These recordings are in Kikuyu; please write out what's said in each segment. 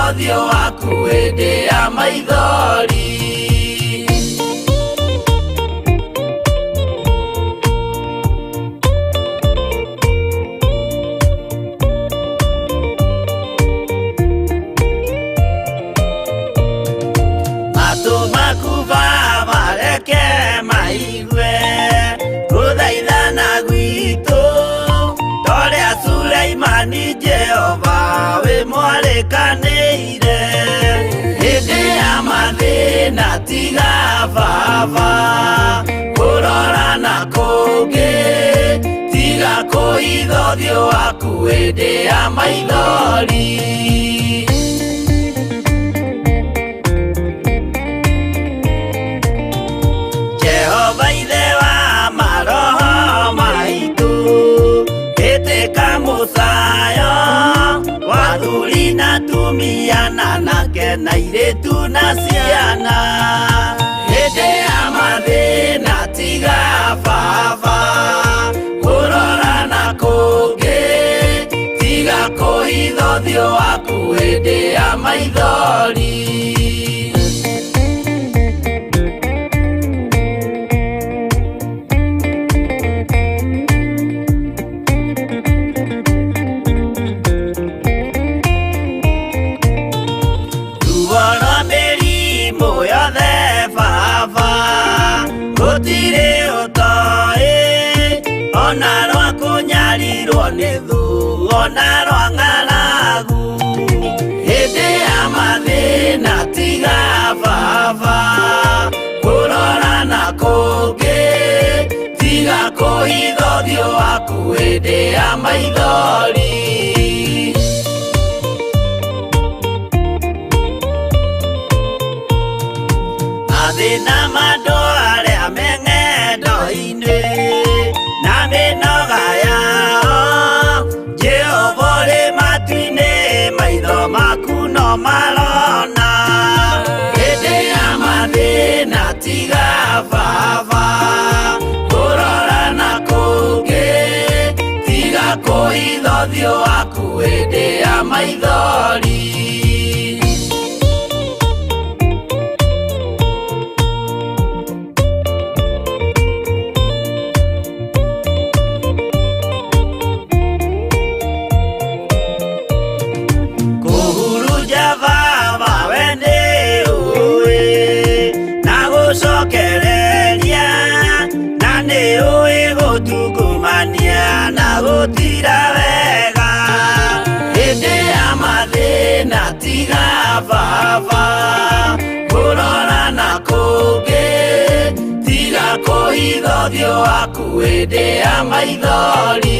ũthiũ waku hĩndĩ ya maithori. Matũ maku Baba reke maigue gũthaithana gwitũ, torĩa Suleimani Jehova wĩ mwarĩkanĩire. Hĩndĩ ya mathĩna tiga Baba kũrora na kũngĩ, tiga kũhitha ũthiũ waku hĩndĩ ya maithori. Jehova ithe wa maroho maitũ, ĩtĩka mũcayo wa athuri na atumia na anake na airĩtu na ciana. Hĩndĩ ya mathĩna tiga Baba kũrora na kũngĩ, tiga kũhitha ũthiũ waku hĩndĩ ya maithori. Ruo rwa mĩrimũ yothe Baba gũtirĩ ũtoĩ, ona rwa kũnyarirwo nĩ thũ, ona rwa ng'aragu. Hĩndĩ ya mathĩna tiga Baba kũrora na kũngĩ, tiga kũhitha ũthiũ waku hĩndĩ ya maithori. Mathĩna ma andũ arĩa me ng'endo-inĩ na mĩnoga yao, Jehova ũrĩ matu-inĩ, maitho maku no marona. Hĩndĩ ya mathĩna tiga Baba kũrora na kũngĩ, tiga kũhitha ũthiũ waku hĩndĩ ya maithori. Kũhurunja Baba we nĩ ũĩ, na gũcokereria, na nĩ ũĩ gũtungumania na gũtira wega. Hĩndĩ ya mathĩna tiga Baba kũrora na kũngĩ, tiga kũhitha ũthiũ waku hĩndĩ ya maithori.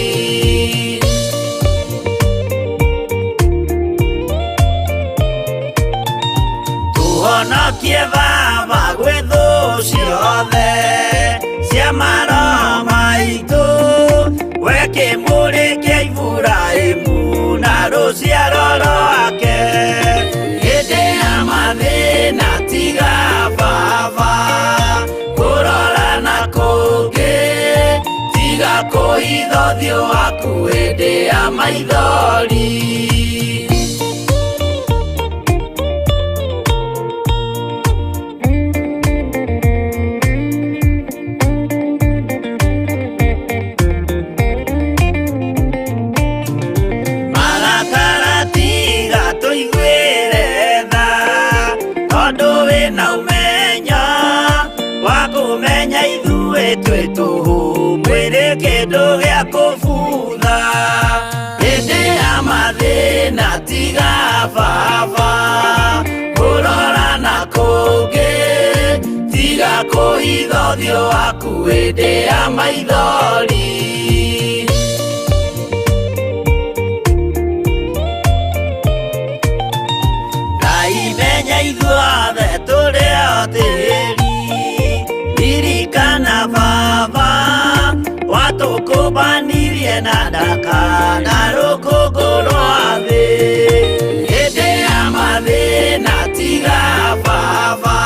Tũhonokie Baba gwĩ thũ ciothe cia maroho maitũ, we kĩmũrĩ kĩa Iburahĩmu na rũciaro rwake. Hĩndĩ ya mathĩna tiga Baba kũrora na kũngĩ, tiga kũhitha ũthiũ waku hĩndĩ ya maithori. Marakara tiga tũiguĩre tha, tondũ wĩna ũmenyo wa kũmenya ithuĩ twĩ tũhũ, mwĩrĩ kĩndũ gĩa kũbutha. Hĩndĩ ya mathĩna tiga Baba kũrora na kũngĩ, tiga kũhitha ũthiũ waku hĩndĩ ya maithori. Ngai menya ithuothe tũrĩ o tĩri, ririkana Baba watũkũmbanirie na ndaka na rũkũngũ rwa thĩ. Hĩndĩ ya mathĩna tiga Baba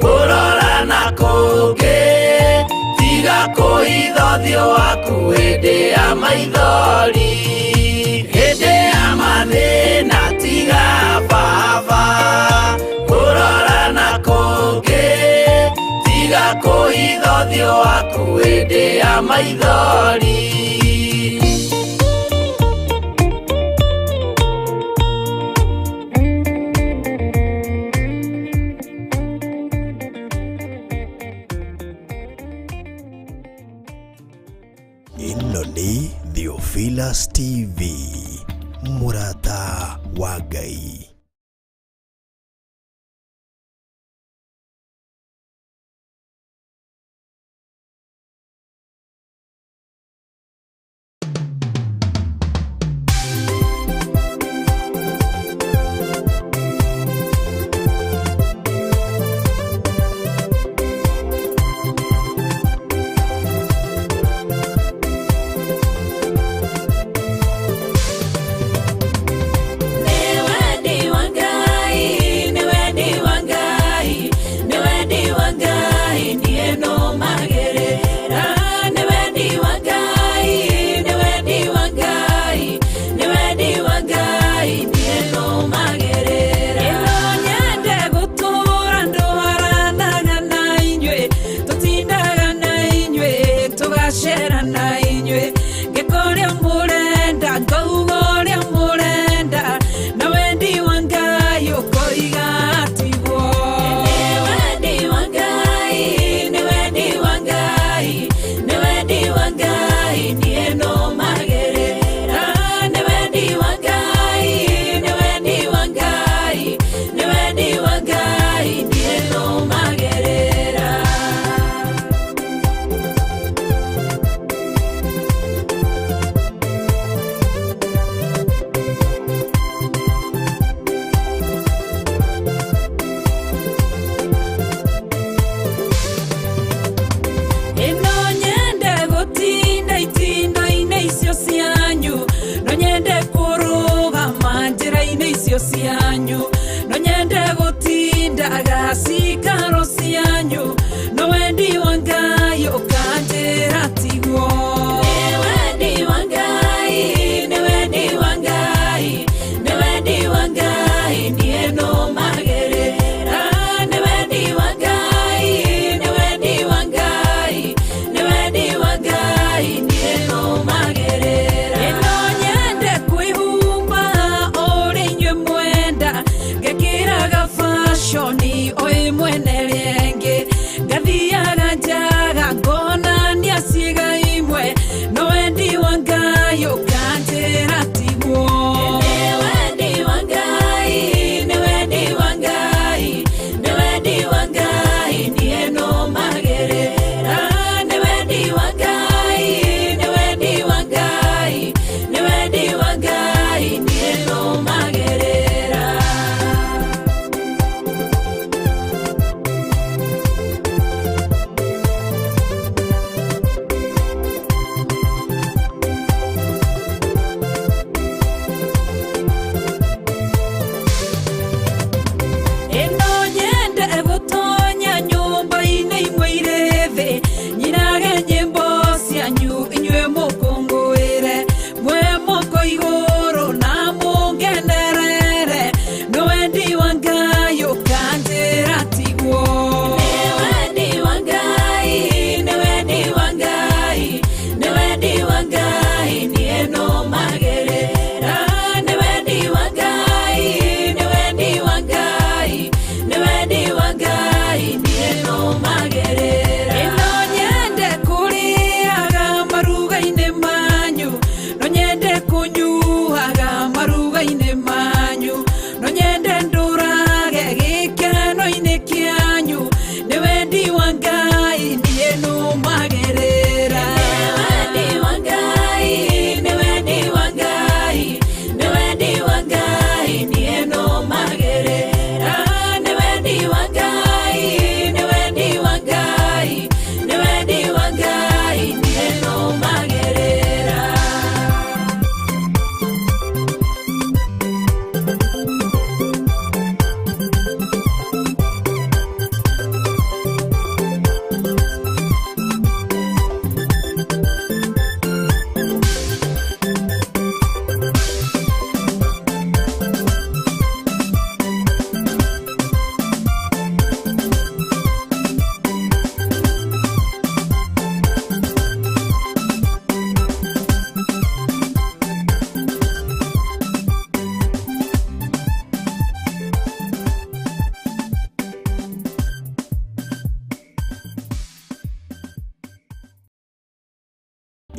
kũrora na kũngĩ, tiga kũhitha ũthiũ waku hĩndĩ ya maithori. Hĩndĩ ya mathĩna tiga Kũhitha ũthiũ waku hĩndĩ ya maithori. Ĩno nĩ Theophilus TV, mũrata wa Ngai. Nĩ wendi wa Ngai, nĩ wendi wa Ngai, nĩ wendi wa Ngai, niĩ nũmagĩrĩra. Nĩ wendi wa Ngai, nĩ wendi wa Ngai, nĩ wendi wa Ngai, niĩ nũmagĩrĩra. Ĩno nyende gũtũũra ndwaranaga na inyuĩ, tũtindaga na inyuĩ, tũgacera na inyuĩ, ngĩka ũrĩa mũrenda, ngauga ũrĩa mũrenda, na wendi wa Ngai ũkoiga tiguo. Nĩ wendi wa Ngai, nĩ wendi wa Ngai, nĩ wendi wa Ngai, niĩ nũmagĩrĩra. Nĩ wendi wa Ngai, nĩ wendi wa Ngai, nĩ wendi wa Ngai, niĩ nũmagĩrĩra. Ĩno nyende gũtinda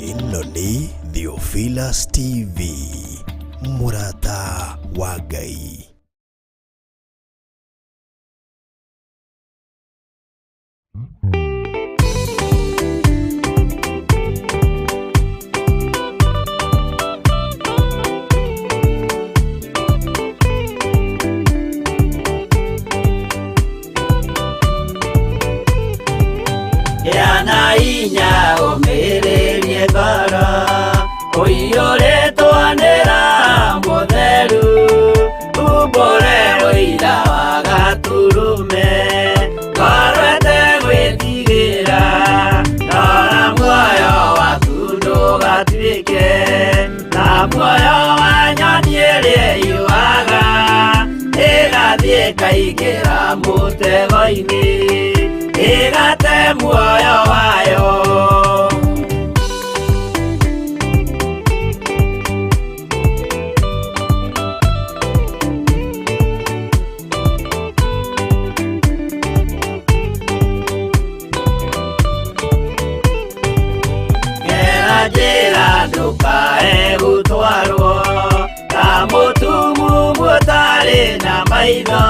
Ĩno nĩ Theophilus TV, mũrata wa Ngai. Gĩa na hinya ũmĩrĩrie ngoro ũiyũrĩtwo nĩ Roho Mũtheru, umbũre ũira wa Gatũrũme, ngoro ĩtegwĩtigĩra, rora muoyo waku ndũgatuĩke ta muoyo wa nyoni ĩrĩa ĩyũaga, ĩgathiĩ ĩkaingĩra mũtego-inĩ, ĩgate muoyo wayo. Gera njĩra ndũkae gũtwarwo ta mũtumumu ũtarĩ na maitho,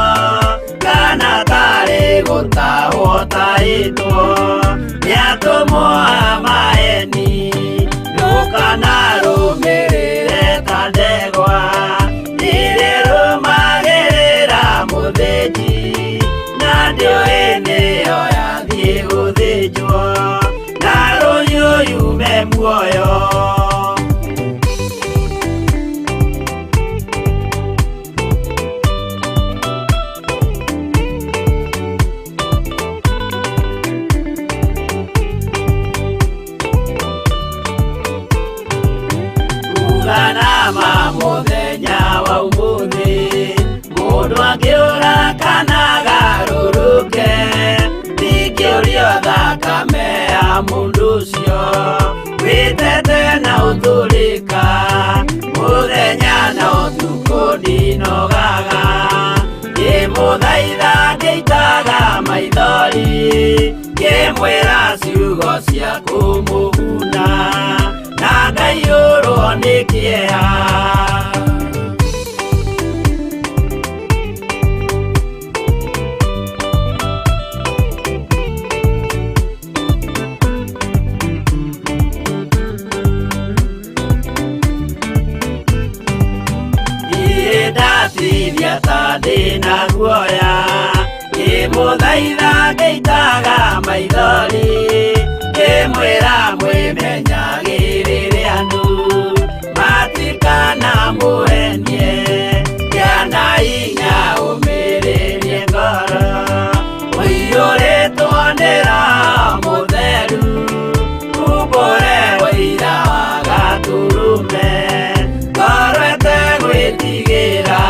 kana tarĩ gũtahwo tahĩtwo nĩ atũmwo a maheni. Ndũkanarũmĩrĩre ta ndegwa ĩrĩa ĩrũmagĩrĩra mũthĩnji, na ndĩũĩ nĩyo yathiĩ gũthĩnjwo, na rũhiũ yume muoyo. Uga na ma mũthenya wa ũmũthĩ, mũndũ angĩũra kana agarũrũke, ndingĩũrio thakame ya mũndũ ũcio wĩtete na ũtũrĩka, mũthenya na ũtukũ ndinogaga, ngĩmũthaitha ngĩitaga maithori, ngĩmwĩra ciugo cia kũmũguna, na ngaiyũrwo nĩ kĩeha. Niĩ ndatithia ta ndĩna guoya, ngĩmũthaitha ngĩitaga maithori, ngĩmwĩra mwĩmenyagĩrĩre andũ matikanamũhenie, gĩa na hinya ũmĩrĩrie ngoro, ũiyũrĩtwo nĩ Roho Mũtheru, umbũre ũira wa Gatũrũme, ngoro ĩtegwĩtigĩra.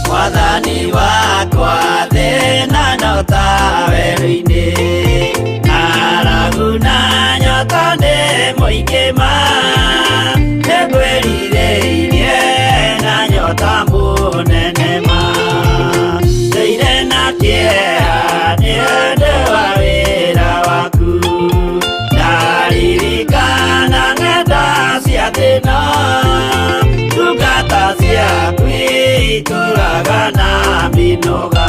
Mwathani wakwa thĩna nyota werũ-inĩ, ng'aragu na nyota nĩ mũingĩ ma, nĩngwĩrirĩirie na nyota mũnene ma, ndũire na kĩeha nĩ ũndũ wa wĩra waku, ndaririkana ng'enda cia thĩna, ndungata ciaku itũraga na mĩnoga.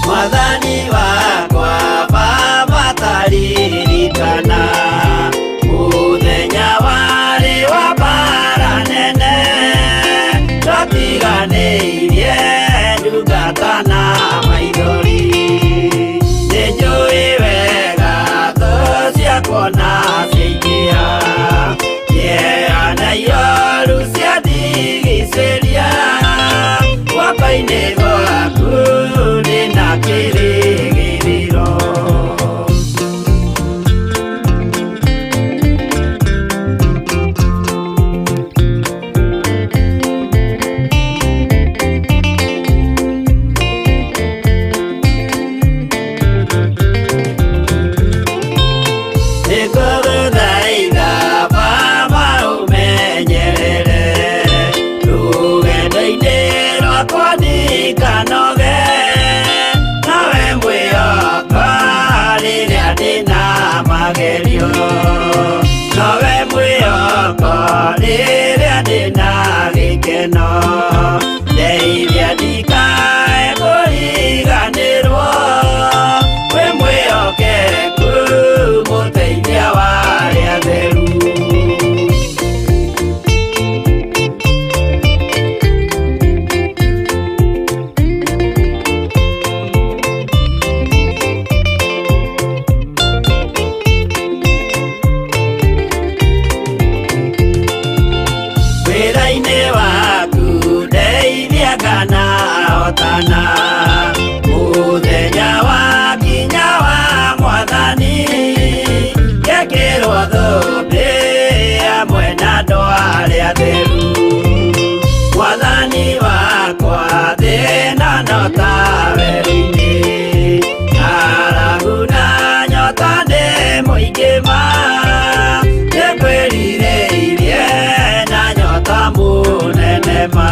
Mwathani wakwa Baba taririkana mũthenya warĩ wa mbara nene, twatiganĩirie Guoko-inĩ gwaku ndĩna kĩrĩgĩrĩro. Nĩngũgũthaitha Baba ũmenyerere rũgendo-inĩ rwakwa ndikanoge, nawe mwĩhoka rĩrĩa ndĩna magerio, nowe mwĩhoko rĩrĩa ndĩna gĩkeno, ndeithia ndikae kũriganĩrwo, wĩ mwĩhokeku mũteithia wa arĩa atheru. Wĩra-inĩ waku ndeithia kana hotana, mũthenya wa kinya wa mwathani, ngekĩrwo thũmbĩ hamwe na andũ arĩa atheru. Mwathani wakwa thĩna no ta werũ-inĩ, ng'aragu na nyota nĩ mũingĩ ma, nĩngwĩrirĩirie na nyota mũnene ma.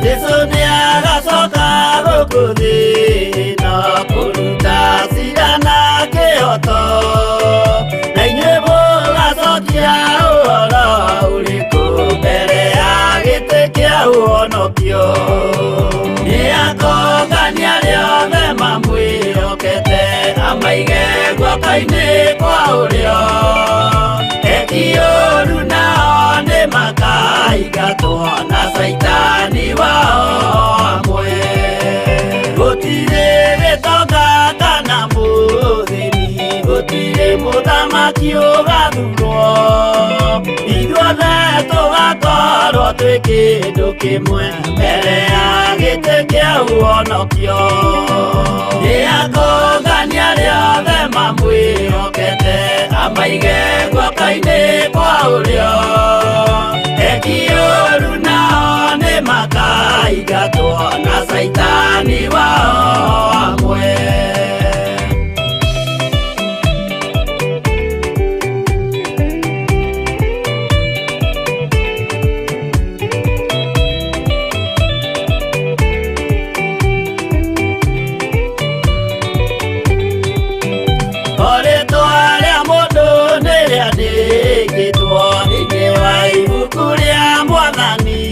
Jesu nĩagacoka gũkũ thĩ ĩno kũruta cira na kĩhoto, na inyuĩ mũgacokia ũhoro ũrĩkũ mbere ya gĩtĩ kĩa ũhonokio. Nĩakongania arĩa othe mamwĩhokete, amaige guoko-inĩ kwa ũrĩo, eki ũũru nao nĩmakaingatwo na caitani wao hamwe. Gũtirĩ gĩtonga kana mũthĩni, gũtirĩ mũthamaki ũgathurwo, ithuothe tũgakorwo twĩ kĩndũ kĩmwe mbere ya gĩtĩ kĩa ũhonokio. Nĩakongania arĩa othe mamwĩhokete, amaige guoko-inĩ kwa ũrĩo, eki ũũru nao nĩmakaingatwo na caitani wao hamwe. Rĩtwa rĩa mũndũ nĩrĩandĩkĩtwo thĩinĩ wa ibuku rĩa mwathani,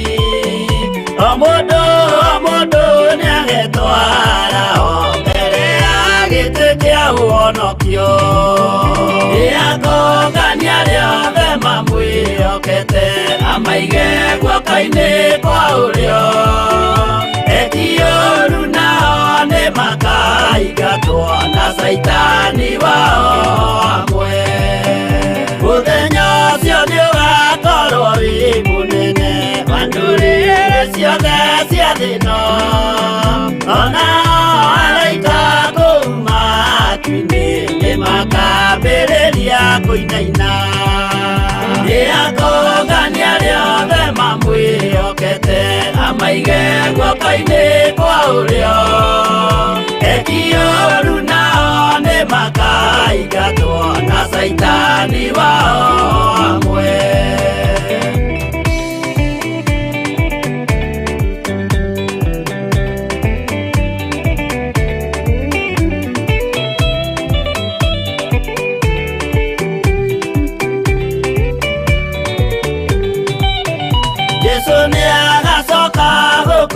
o mũndũ o mũndũ nĩagetwara o mbere ya gĩtĩ kĩa ũhonokio. Nĩakongania arĩa othe mamwĩhokete, amaige guoko-inĩ kwa ũrĩo, eki ũũru nao nĩmakaingatwo na caitani wao hamwe. Mũthenya ũcio nĩũgakorwo wĩ mũnene wa ndũrĩrĩ ciothe cia thĩ ĩno, ona araika kũu matu-inĩ nĩmakambĩrĩria kũinaina. Nĩakongania arĩa othe mamwĩhokete, amaige guoko-inĩ kwa ũrĩo, eki ũũru nao nĩmakaingatwo na caitani wao hamwe.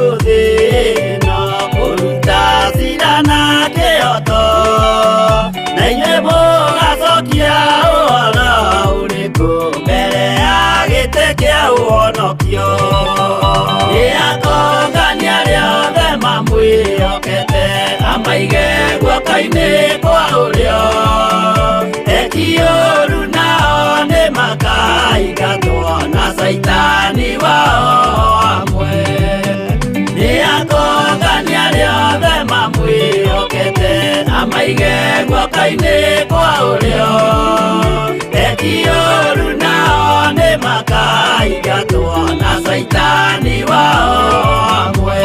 gũkũ thĩ ĩno kũruta cira na kĩhooto na inyuĩ mũgacokia ũhoro ũrĩkũ mbere ya gĩtĩ kĩa ũhonokio. Nĩ akongania arĩa othe mamwĩhokete amaige guoko-inĩ kwa ũrĩo. Eki ũũru nao nĩ makaingatwo na caitani wao hamwe. Nĩ akongania arĩa othe mamwĩhokete amaige guoko-inĩ kwa ũrĩo. Eki ũũru nao nĩ makaingatwo na caitani wao hamwe.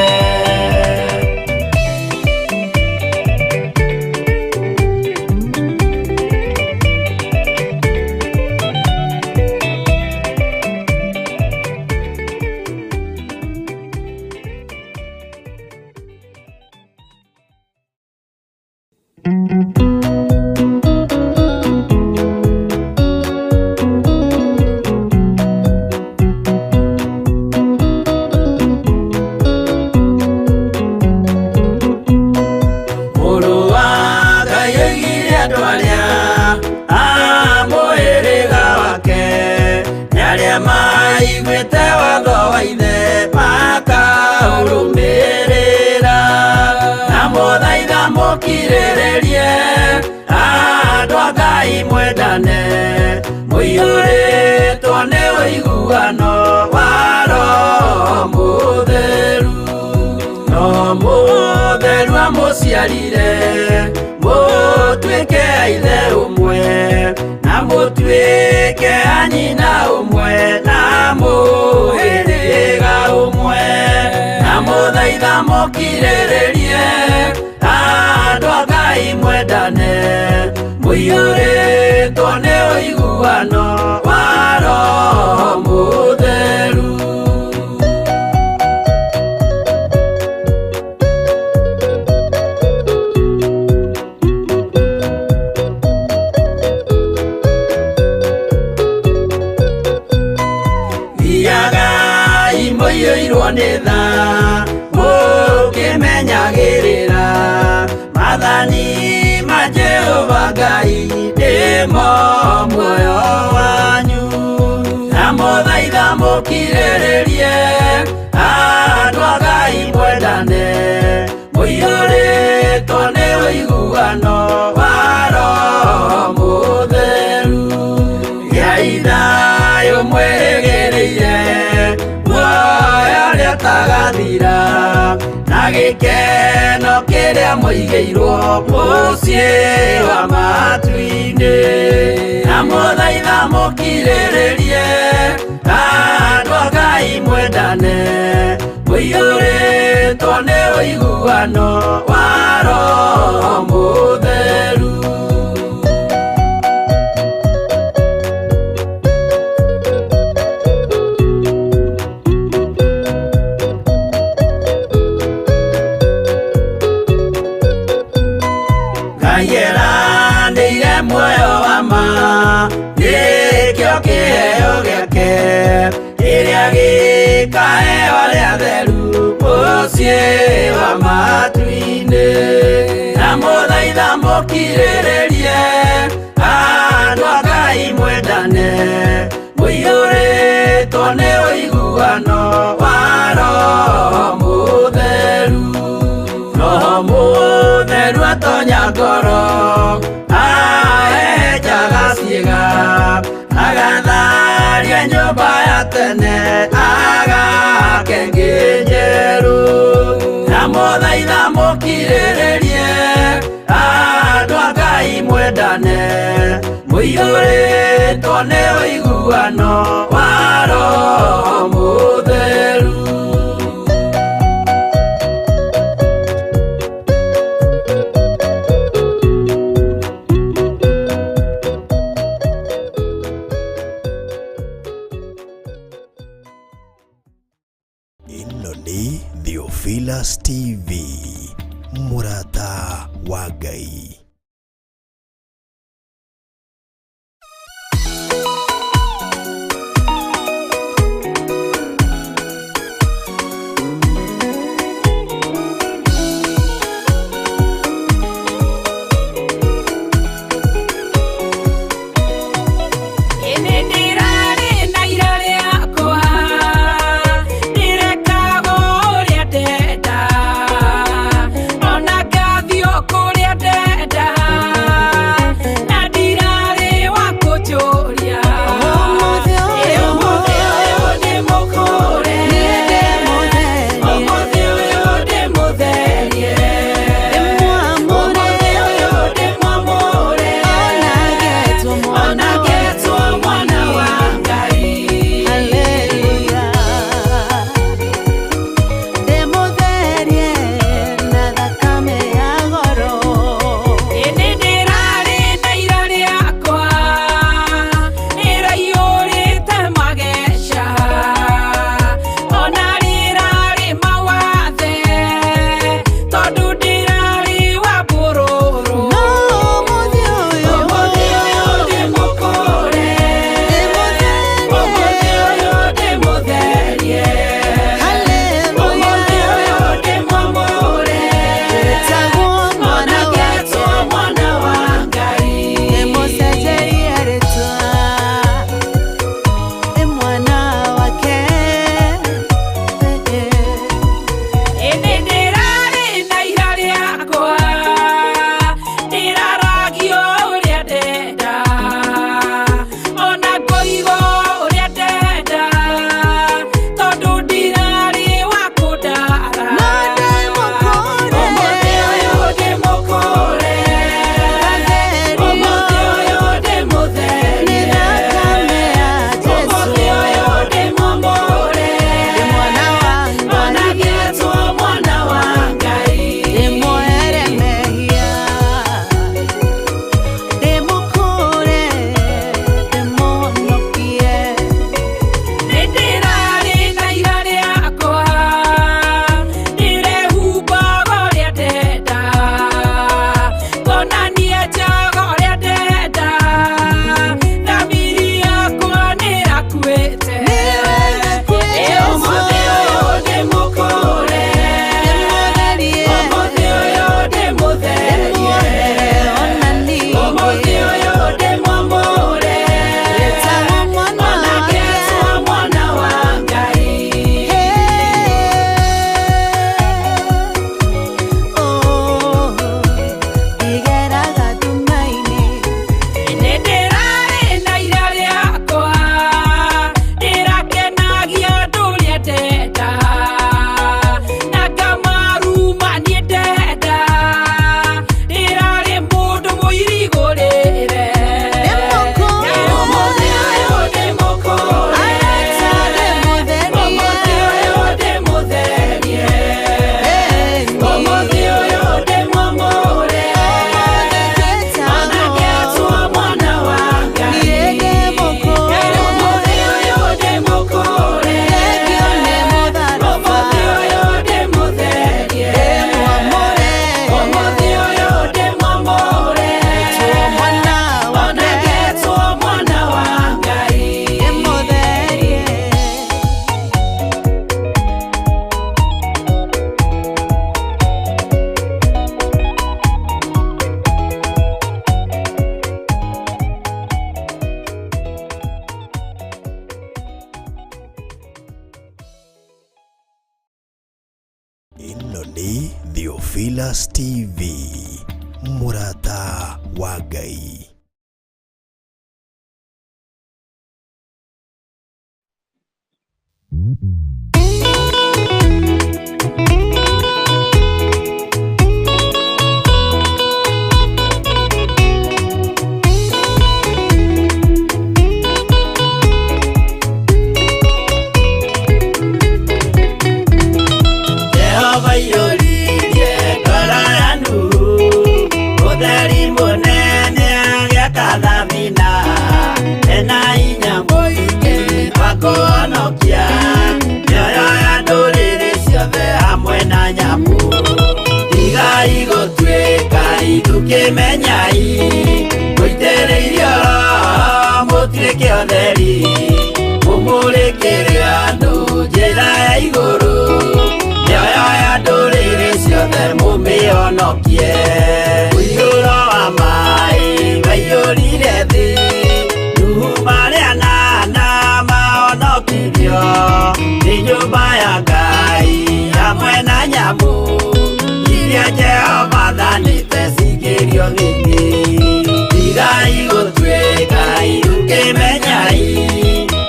Mũrũ wa Ngai oigire andũ arĩa a mũhĩrĩga wake nĩ arĩa maiguĩte watho wa ithe makaũrũmĩrĩra. Na mũthaitha mũkirĩrĩrie andũ a Ngai mwendane mũiyũrĩtwo nĩ ũiguano wa Roho Mũtheru. No mũtheru amũciarire mũtuĩke a ithe ũmwe na mũtuĩke a nyina ũmwe na mũhĩrĩga ũmwe. Na mũthaitha mũkirĩrĩrie andũ a Ngai mwendane mũiyũrĩtwo nĩ ũiguano wa Roho Mũtheru. Thiagai mũiyũirwo nĩ tha mũkĩmenyagĩrĩra maathani ma Jehova Ngai nĩmo muoyo wanyu. Na mũthaitha mũkirĩrĩrie andũ a Ngai mwendane mũiyũrĩtwo nĩ ũiguano wa Roho Mũtheru. Gĩai thayũ mwĩrĩgĩrĩire muoyo ũrĩa ũtagathira na gĩkeno kĩrĩa mũigĩirwo mũciĩ wa matu-inĩ. Na mũthaitha mũkirĩrĩrie andũ a Ngai mwendane mũiyũrĩtwo nĩ ũiguano wa Roho Mũtheru. Ngai eranĩire muoyo wa ma nĩkĩo kĩheo gĩake kĩrĩa gĩkaheo arĩa atheru mũciĩ wa matu-inĩ. Na mũthaitha mũkirĩrĩrie andũ a Ngai mwendane mũiyũrĩtwo nĩ ũiguano wa Roho Mũtheru. Roho Mũtheru atonya ngoro ahehenjaga ciĩga agatharia nyũmba ya tene agaka ĩngĩ njerũ. Na mũthaitha mũkirĩrĩrie andũ a Ngai mwendane mũiyũrĩtwo nĩ ũiguano wa Roho Mũtheru. Ĩno nĩ Theophilus TV, mũrata wa Ngai. Ĩno nĩ Theophilus TV, mũrata wa Ngai. Jehova iyũririe ngoro ya Nuhu, ũtheri mũnene agĩaka thabina, ena hinya mũingĩ wa kũhonokia mĩoyo ya ndũrĩrĩ ciothe hamwe na nyamũ. Tigai gũtuĩka ithukĩmenyai, mũitĩrĩirio Roho mũtuĩke ũtheri, mũmũrĩkĩre andũ njĩra ya igũrũ, mĩoyo ya ndũrĩrĩ ciothe mũmĩhonokie. Mũiyũro wa maĩ waiyũrire thĩ, Nuhu marĩ anana mahonokirio nĩ nyũmba ya Ngai hamwe na nyamũ iria Jehova athanĩte cingĩrio thĩinĩ. Tigai gũtuĩka irukĩmenyai,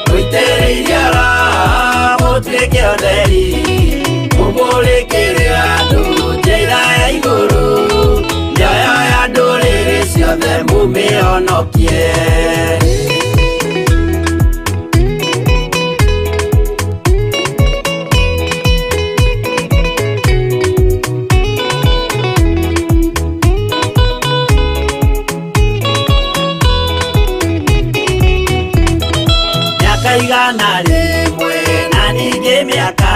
mũitĩrĩirio Roho mũtuĩke ũtheri, mũmũrĩkĩre andũ njĩra ya igũrũ, mĩoyo ya ndũrĩrĩ ciothe mũmĩhonokie. Mĩaka 100 na ningĩ mĩaka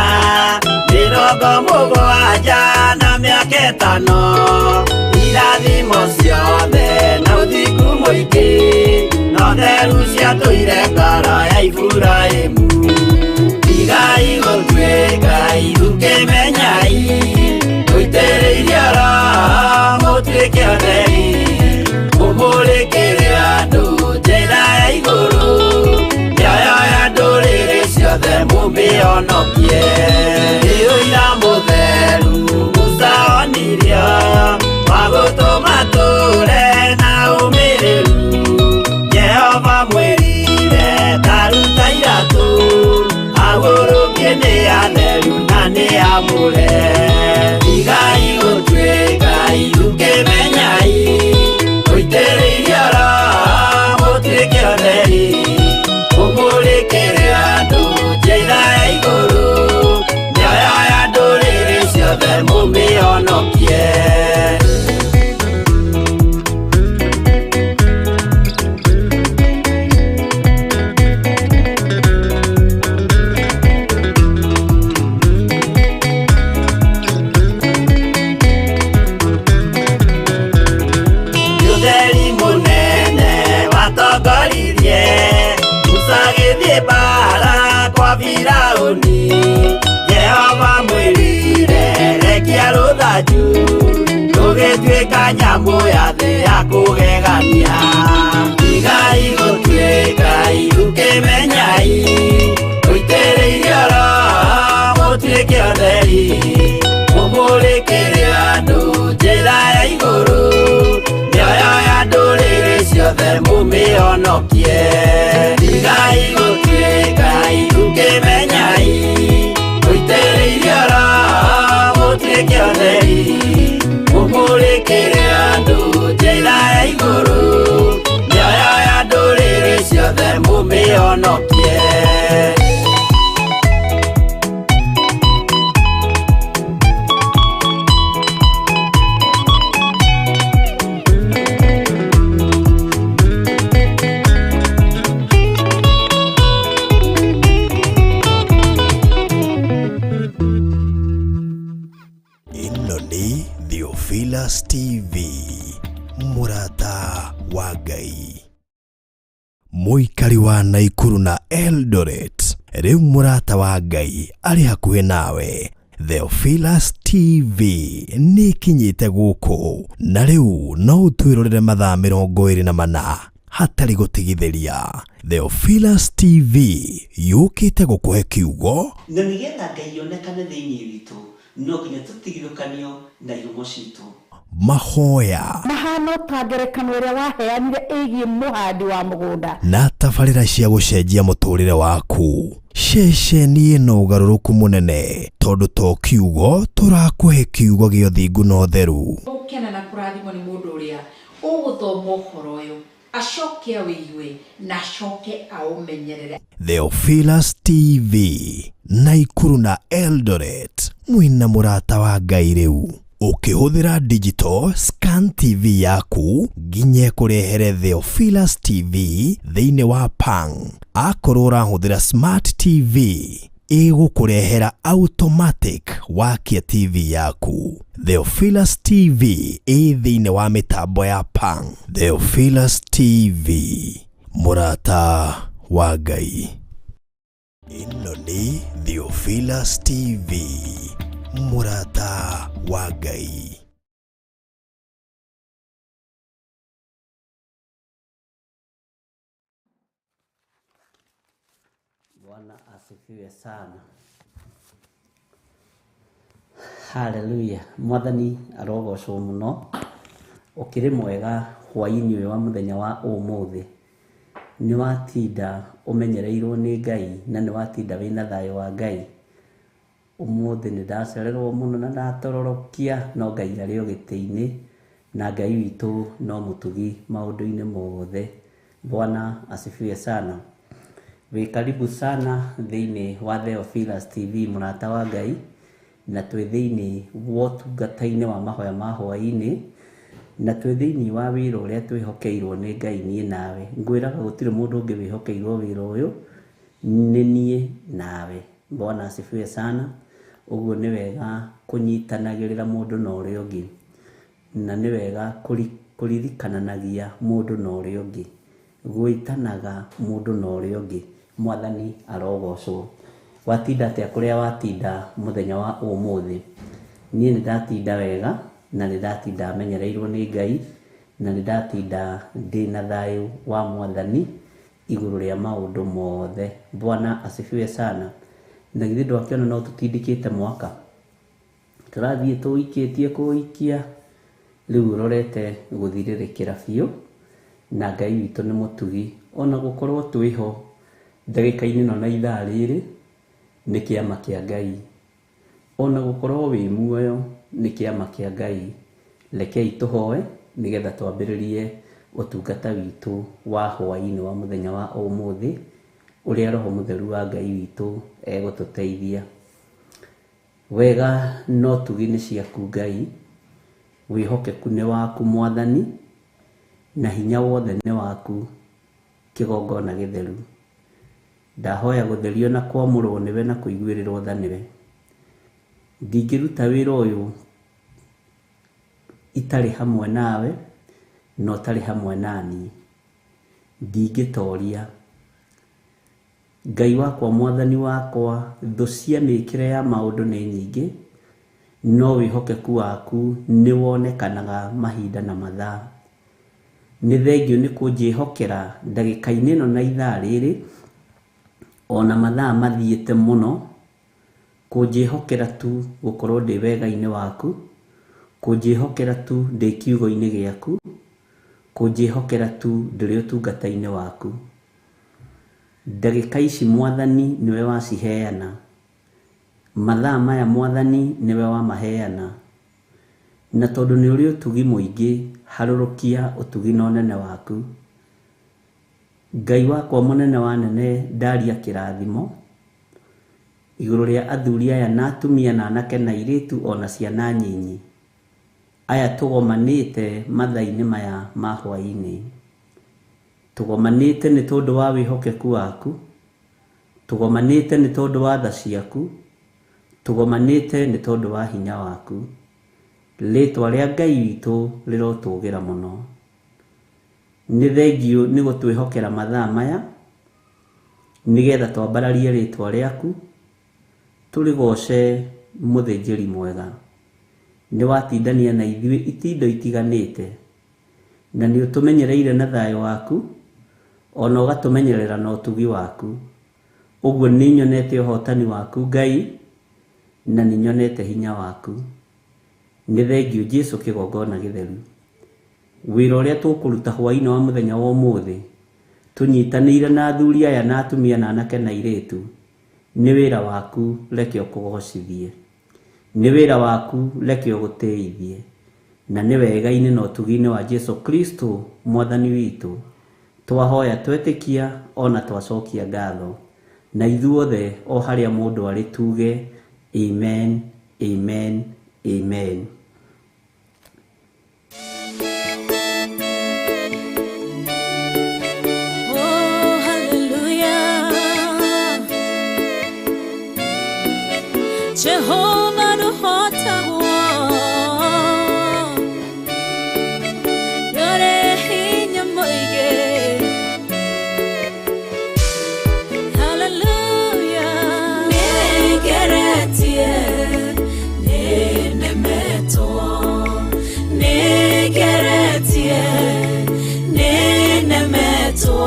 70 na mĩaka 5, irathimo ciothe na ũthingu mũingĩ, na ũtheru ciatũire ngoro ya Iburahĩmu. Tigai gũtuĩka ithukĩmenyai, mũitĩrĩirio Roho mũtuĩke ũtheri, mũmũrĩkĩre andũ njĩra ya igũrũ, mĩoyo ya ndũrĩrĩ ciothe mũmĩhonokie. Nĩ ũira mũtheru Musa onirio, wa gũtũma tũre na ũmĩrĩru. Jehova mwĩrire ta ruta iratũ, agũrũkie nĩ atheru na nĩ amũre. Tigai gũtuĩka ithukĩmenyai, mũitĩrĩirio Roho mũtuĩke ũtheri, mũmũrĩkĩre andũ njĩra ya igũrũ, mĩoyo ya ndũrĩrĩ ciothe mũmĩhonokie. Ũtheri mũnene watongoririe Musa agĩthiĩ mbaara kwa Firaũni. Jehova mwĩrire rekia rũthanju, rũgĩtuĩka nyamũ ya thĩ ya kũgegania. Tigai gũtuĩka ithukĩmenyai, mũitĩrĩirio Roho mũtuĩke ũtheri, mũmũrĩkĩre andũ njĩra ya igũrũ, mĩoyo ya ndũrĩrĩ ciothe mũmĩhonokie. Tigai gũtuĩka ithukĩmenyai, mũitĩrĩirio Roho mũtuĩke ũtheri, mũmũrĩkĩre andũ njĩra ya igũrũ, mĩoyo ya ndũrĩrĩ ciothe mũmĩhonokie. Ĩno nĩ Theophilus TV, mũrata wa Ngai. Mũikari wa Naikuru na Eldoret, rĩu mũrata wa Ngai arĩ hakuhĩ nawe. Theophilus TV nĩ ĩkinyĩte gũkũ na rĩu no ũtwĩrorere mathaa 24 hatarĩ gũtigithĩria. Theophilus TV yũkĩte gũkũhe kiugo na nĩgetha Ngai onekane thĩinĩ witũ. No nginya tũtigithũkanio na ihumo citũ. Mahoya mahana ta ngerekano ĩrĩa waheanire ĩgiĩ mũhandi wa mũgũnda na tabarĩra cia gũcenjia mũtũrĩre waku. Ceceni ĩno ũgarũrũku mũnene tondũ to kiugo tũrakũhe kiugo gĩa ũthingu na ũtheru. Gũkena na kũrathimwo nĩ mũndũ ũrĩa ũgũthoma ũhoro ũyũ acoke awĩigue na acoke aũmenyerere. Theophilus TV, Naikuru na Eldoret, mwĩna mũrata wa Ngai rĩu. Ũkĩhũthĩra digital scan TV yaku nginya ĩkũrehere Theophilus TV thĩinĩ wa Pang. Akorwo ũrahũthĩra smart TV ĩgũkũrehera automatic wakia TV yaku. Theophilus TV ĩ thĩinĩ wa mĩtambo ya Pang. Theophilus TV, mũrata wa Ngai. Ĩno nĩ Theophilus TV, mũrata wa Ngai. Bwana asifiwe sana. Haleluya. Mwathani arogocwo muno. Ukiri mwega hwaini uyu wa muthenya wa umuthi. Ni watinda umenyereirwo ni Ngai na ni watinda wina thayo wa Ngai. Umuthi ni ndacererwo muno na ndatororokia no Ngai arĩ o gĩtĩ-inĩ na Ngai witũ no mũtugi maũndũ-inĩ mothe. Bwana asifiwe sana. Wĩ karibu sana thĩinĩ wa Theophilus TV mũrata wa Ngai, na twĩ thĩinĩ wa ũtungata-inĩ wa mahoya ma hwaĩ-inĩ, na twĩ thĩinĩ wa wĩra ũrĩa twĩhokeirwo nĩ Ngai niĩ nawe. Ngwĩraga gũtirĩ mũndũ ũngĩ wĩhokeirwo wĩra ũyũ, nĩ niĩ nawe. Bwana asifiwe sana. Ũguo nĩ wega kũnyitanagĩrĩra mũndũ na ũrĩa ũngĩ, na nĩ wega kũririkananagia mũndũ na ũrĩa ũngĩ, gwĩtanaga mũndũ na ũrĩa ũngĩ. Mwathani arogocwo. Watinda atĩa kũrĩa watinda mũthenya wa ũmũthĩ? Niĩ nĩ ndatinda wega na nĩ ndatinda menyereirwo nĩ Ngai na nĩ ndatinda ndĩna thayũ wa Mwathani igũrũ rĩa maũndũ mothe. Bwana asifiwe sana. Na githĩ ndwakĩona no tũtindĩkĩte mwaka, tũrathiĩ tũikĩtie kũikia, rĩu ũrorete gũthirĩrĩkĩra biũ, na Ngai witũ nĩ mũtugi. Ona gũkorwo twĩho ndagĩka-inĩ ĩno na ithaa rĩrĩ nĩ kĩama kĩa Ngai. Ona gũkorwo wĩ muoyo nĩ kĩama kĩa Ngai. Rekei tũhoe nĩgetha twambĩrĩrie ũtungata witũ wa hwaĩ-inĩ wa mũthenya wa ũmũthĩ, ũrĩa Roho Mũtheru wa Ngai witũ egũtũteithia. Wega no tugi nĩ ciaku Ngai, wĩhokeku nĩ waku Mwathani, na hinya wothe nĩ waku kĩgongona gĩtheru. Ndahoya gũtherio na kwamũrwo nĩwe na kũiguĩrĩrwo tha nĩwe. Ndingĩruta wĩra ũyũ itarĩ hamwe nawe na ũtarĩ hamwe naniĩ. Ndingĩtoria. Ngai wakwa, Mwathani wakwa, thũ cia mĩkĩre ya maũndũ nĩ nyingĩ, no wĩhokeku waku nĩ wonekanaga mahinda na mathaa. Nĩ thengio nĩ kũnjĩhokera ndagĩka-inĩ ĩno na ithaa rĩrĩ, ona mathaa mathiĩte mũno, kũnjĩhokera tu gũkorwo ndĩ wega-inĩ waku, kũnjĩhokera tu ndĩ kiugo-inĩ gĩaku, kũnjĩhokera tu ndĩrĩ ũtungata-inĩ waku. Ndagĩka ici Mwathani nĩwe waciheana, mathaa maya Mwathani nĩwe wamaheana, na tondũ nĩ ũrĩ ũtugi mũingĩ, harũrũkia ũtugi na ũnene waku. Ngai wakwa mũnene wa nene, ndaria kĩrathimo igũrũ rĩa athuri aya na atumia na anake na airĩtu ona ciana nyinyi, aya tũgomanĩte mathaa-inĩ maya ma hwaĩ-inĩ. Tũgomanĩte nĩ tondũ wa wĩhokeku waku, tũgomanĩte nĩ tondũ wa tha ciaku, tũgomanĩte nĩ tondũ wa hinya waku. Rĩtwa rĩa Ngai witũ rĩrotũgĩra mũno. Nĩ thengio nĩ gũtwĩhokera mathaa maya nĩgetha twambararie rĩtwa rĩaku, tũrĩgoce mũthĩnjĩri mwega. Nĩ watindania na ithuĩ itindo itiganĩte, na nĩ ũtũmenyereire na thayũ waku, ona ũgatũmenyerera na ũtugi waku. Ũguo nĩ nyonete ũhotani waku Ngai, Na nĩ nyonete hinya waku. Nĩ thengiũ Jesu kĩgongona gĩtheru. Wĩra ũrĩa tũkũruta hwaĩ-inĩ wa mũthenya wa ũmũthĩ, tũnyitanĩire na athuri aya na atumia na anake na airĩtu, nĩ wĩra waku reke ũkũgocithie. Nĩ wĩra waku reke ũgũtĩithie. Na nĩ wega-inĩ na ũtugi-inĩ wa Jesu Kristo mwathani witũ, twahoya twetĩkia ona twacokia ngatho. Na ithuothe o harĩa mũndũ arĩ tuge amen, amen, amen. Oh, hallelujah. Jehovah nũhotagwo. Nĩũrĩ hinya mũingĩ. Hallelujah. Nĩngeretie, nĩnemetwo. Nĩngeretie, nĩnemetwo.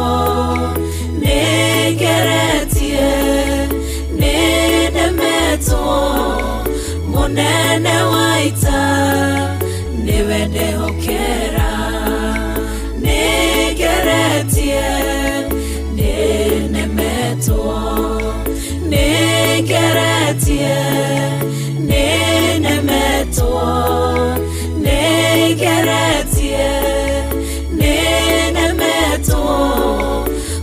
Nĩngeretie, nĩnemetwo. Mũnene wa ita nĩwe ndehokera. Nĩngeretie, nĩnemetwo. Nĩngeretie, nĩnemetwo. Nĩngeretie, nĩnemetwo.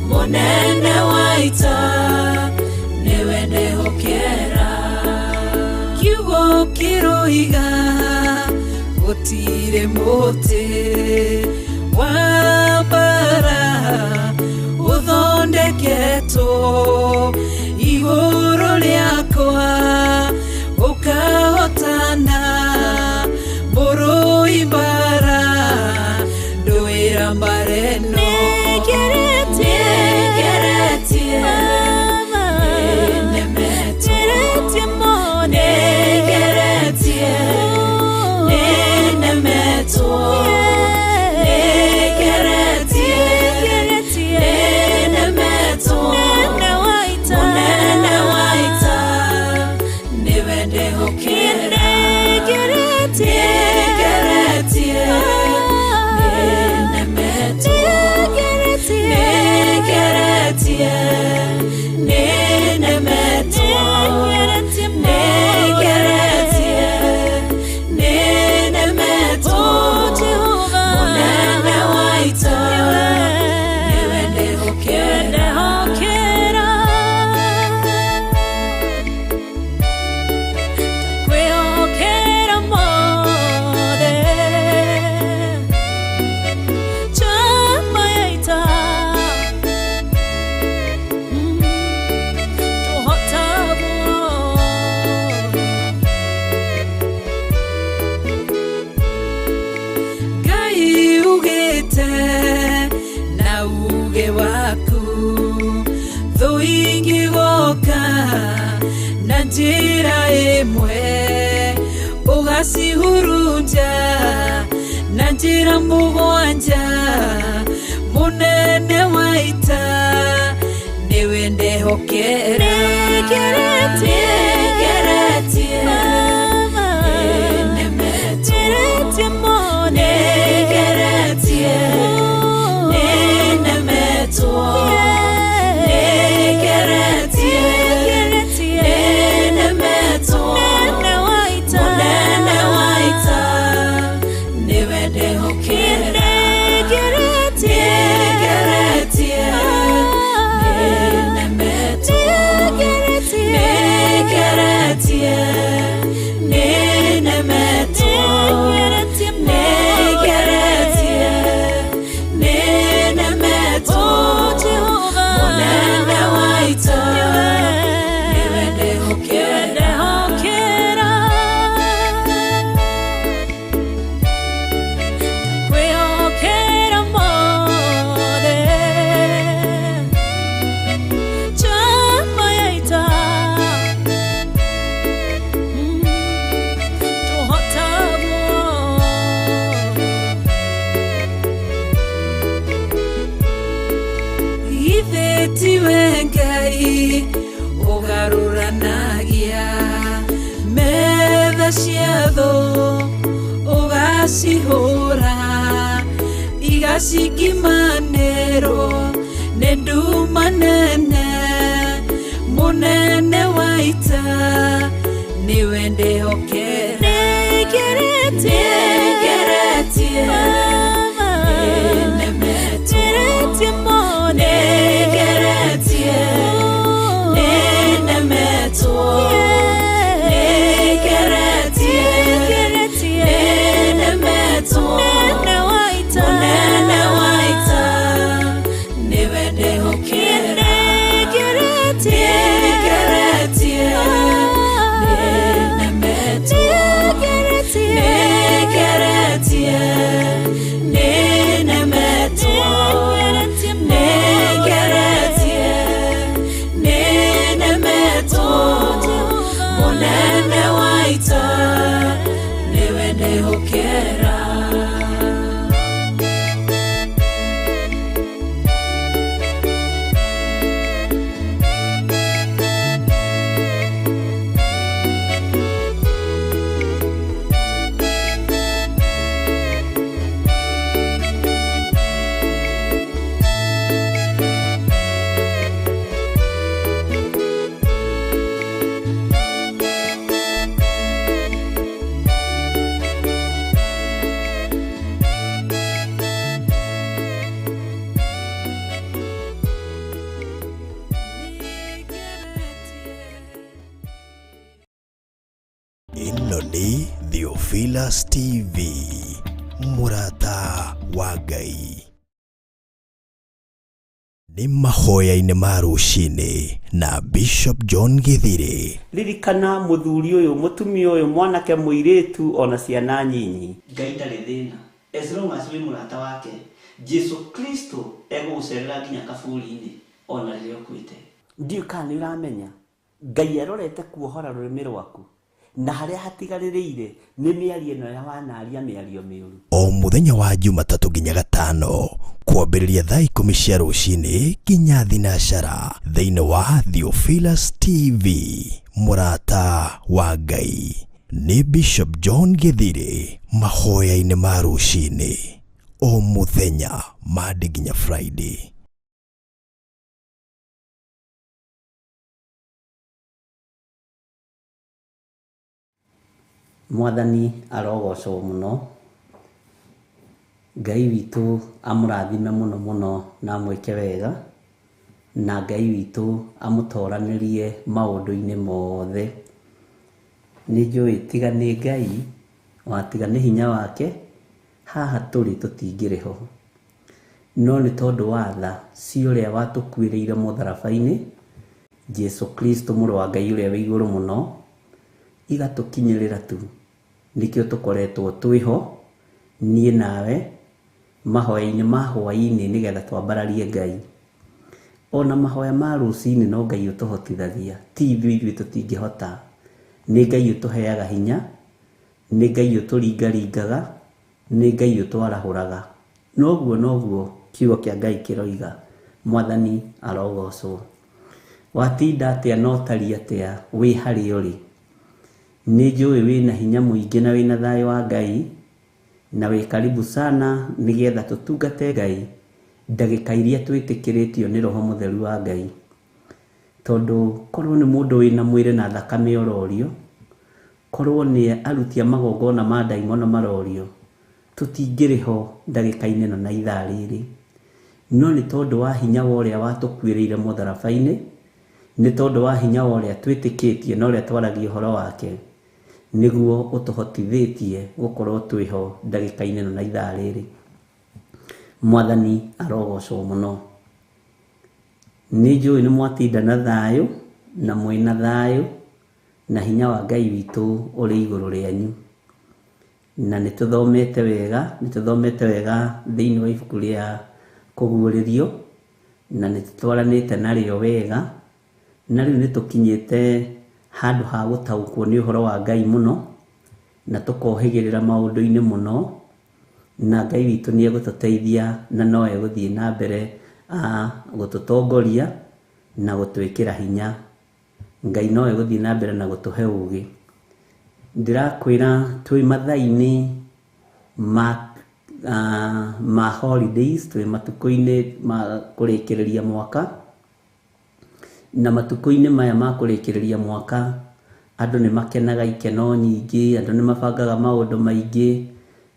Mũnene wa ita nĩwe ndehokera. Kiugo kĩroiga gũtirĩ mũtĩ wa mbara ũthondeketwo igũrũ rĩakwa ũkahotana mũrũi mbara ndũĩra mbara ĩno. Nĩngeretie, nĩnemetwo. Nĩngeretie, nĩnemetwo. Nĩngeretie, nĩnemetwo. Mũnene wa ita nĩwe ndehokera. Nĩngeretie, nĩnemetwo. Nĩngeretie, nĩnemetwo. Nĩngeretie, nĩnemetwo. Mũnene wa ita nĩwe ndehokera. Kwĩhokera mothe chama ya ita tũhotagwo. Ngai ugĩte na uge waku thũ ingĩgoka na njĩra ĩmwe ũgacihurunja na njĩra mũgwanja mũnene wa ita nĩwe ndehokera. Nĩngeretie, nĩnemetwo. Nĩngeretie, nĩnemetwo. Nĩngeretie, nĩnemetwo. Mũnene wa ita nĩwe ndehokera. Nĩngeretie, nĩnemetwo. Nĩngeretie, Cingimanĩrwo nĩ nduma nene mũnene wa ita nĩwe ndĩhokera nĩngeretie nĩnemetwo nĩngeretie nĩnemetwo nĩngeretie nĩnemetwo mũnene wa ita nĩwe ndĩhokera nĩngeretie nĩnemetwo nĩngeretie nĩnemetwo nĩngeretie nĩnemetwo mũnene wa ita nĩwe ndĩhokera. Ĩno nĩ Theophilus TV, mũrata wa Ngai. Nĩ mahoya-inĩ ma rũcinĩ na Bishop John Githiri. Ririkana mũthuri ũyũ, mũtumia ũyũ, mwanake, mũirĩtu ona ciana nyinyi. Ngai ndarĩ thĩna as long as wĩ mũrata wake. Jesu Kristo egũgũcerera nginya kaburi-inĩ ona rĩrĩa ũkuĩte. Ndiũĩ kana nĩ ũramenya Ngai arorete kuohora rũrĩmĩ rwaku na harĩa hatigarĩrĩire nĩ mĩario ĩno ya wanaria mĩario mĩũru. O mũthenya wa Jumatatũ nginya Gatano kwambĩrĩria thaa 10 cia rũcinĩ nginya thinacara thĩinĩ wa Theophilus TV, mũrata wa Ngai. Nĩ Bishop John Githiri mahoya-inĩ ma rũcinĩ o mũthenya Monday nginya Friday. Mwathani arogocwo mũno. Ngai witũ amũrathime mũno mũno na amwĩke wega, na Ngai witũ amũtoranĩrie maũndũ-inĩ mothe. Nĩ njũĩ tiga nĩ Ngai watiga nĩ hinya wake haha tũrĩ tũtingĩrĩ ho, no nĩ tondũ wa tha cia ũrĩa watũkuĩrĩire mũtharaba-inĩ, Jesu Kristo mũrũ wa Ngai ũrĩa wĩ igũrũ mũno, igatũkinyĩrĩra tu. Nĩkĩo tũkoretwo twĩho niĩ nawe mahoya-inĩ ma hwaĩ-inĩ nĩgetha twambararie Ngai. Ona mahoya ma rũcinĩ no Ngai ũtũhotithagia, ti ithuĩ ithuĩ tũtingĩhota. Nĩ Ngai ũtũheaga hinya, nĩ Ngai ũtũringaringaga, nĩ Ngai ũtwarahũraga. Noguo noguo kiugo kĩa Ngai kĩroiga. Mwathani arogocwo. Watinda atĩa na ũtariĩ atĩa wĩ harĩa ũrĩ? Nĩ njũĩ wĩna hinya mũingĩ na wĩna thayũ wa Ngai, na wĩ karibu sana nĩgetha tũtungate Ngai ndagĩka iria twĩtĩkĩrĩtio nĩ Roho Mũtheru wa Ngai. Tondũ korwo nĩ mũndũ wĩna mwĩrĩ na thakame ororio, korwo nĩ aruti a magongona ma ndaimono marorio, tũtingĩrĩ ho ndagĩka-inĩ ĩno na ithaa rĩrĩ. No nĩ tondũ wa hinya wa ũrĩa watũkuĩrĩire mũtharaba-inĩ, nĩ tondũ wa hinya wa ũrĩa twĩtĩkĩtie na ũrĩa twaragia ũhoro wake, nĩguo ũtũhotithĩtie gũkorwo twĩho ndagĩka-inĩ ĩno na ithaa rĩrĩ. Mwathani arogocwo mũno. Nĩ njũĩ nĩ mwatinda na thayũ na mwĩna thayũ na hinya wa Ngai witũ ũrĩ igũrũ rĩanyu. Na nĩ tũthomete wega, nĩ tũthomete wega thĩinĩ wa ibuku rĩa Kũguũrĩrio, na nĩ tũtwaranĩte narĩo wega, na rĩu nĩ tũkinyĩte handũ ha gũtaũkwo nĩ ũhoro wa Ngai mũno, na tũkohĩgĩrĩra maũndũ-inĩ mũno, na Ngai witũ nĩ egũtũteithia na no egũthiĩ na mbere gũtũtongoria na gũtwĩkĩra hinya. Ngai no egũthiĩ na mbere na gũtũhe ũgĩ. Ndĩrakwĩra twĩ mathaa-inĩ ma Ma holidays, twĩ matukũ-inĩ ma kũrĩkĩrĩria mwaka. Na matukũ-inĩ maya ma kũrĩkĩrĩria mwaka, andũ nĩ makenaga ikeno nyingĩ, andũ nĩ mabangaga maũndũ maingĩ,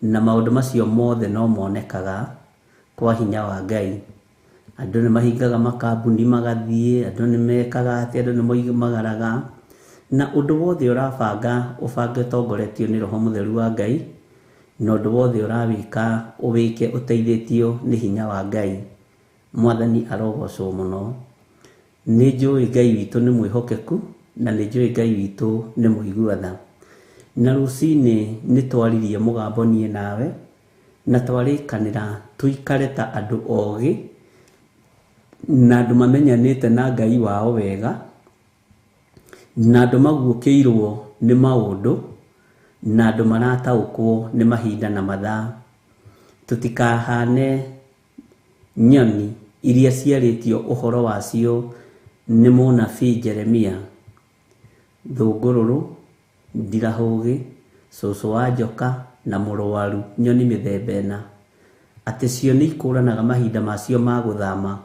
na maũndũ macio mothe no monekaga kwa hinya wa Ngai. Andũ nĩ mahingaga makambuni magathiĩ, andũ nĩ mekaga atĩ, andũ nĩ moimagaraga. Na ũndũ wothe ũrabanga, ũbange ũtongoretio nĩ Roho Mũtheru wa Ngai, na ũndũ wothe ũrawĩka, ũwĩke ũteithĩtio nĩ hinya wa Ngai. Mwathani arogocwo mũno. Nĩ njũĩ Ngai witũ nĩ mwĩhokeku, na nĩ njũĩ Ngai witũ nĩ mũigua tha. Na rũcinĩ nĩ twaririe mũgambo niĩ nawe, na twarĩkanĩra tũikare ta andũ ogĩ, na andũ mamenyanĩte na Ngai wao wega, na andũ maguũkĩirwo nĩ maũndũ, na andũ marataũkwo nĩ mahinda na mathaa. Tũtikahane nyoni iria ciarĩtio ũhoro wacio nĩ mũnabii Jeremia: thũngũrũrũ, ndirahũgĩ, cũcũ wa njoka na mũrwaru, nyoni mĩthemba ĩna, atĩ cio nĩ ikũranaga mahinda macio ma gũthama,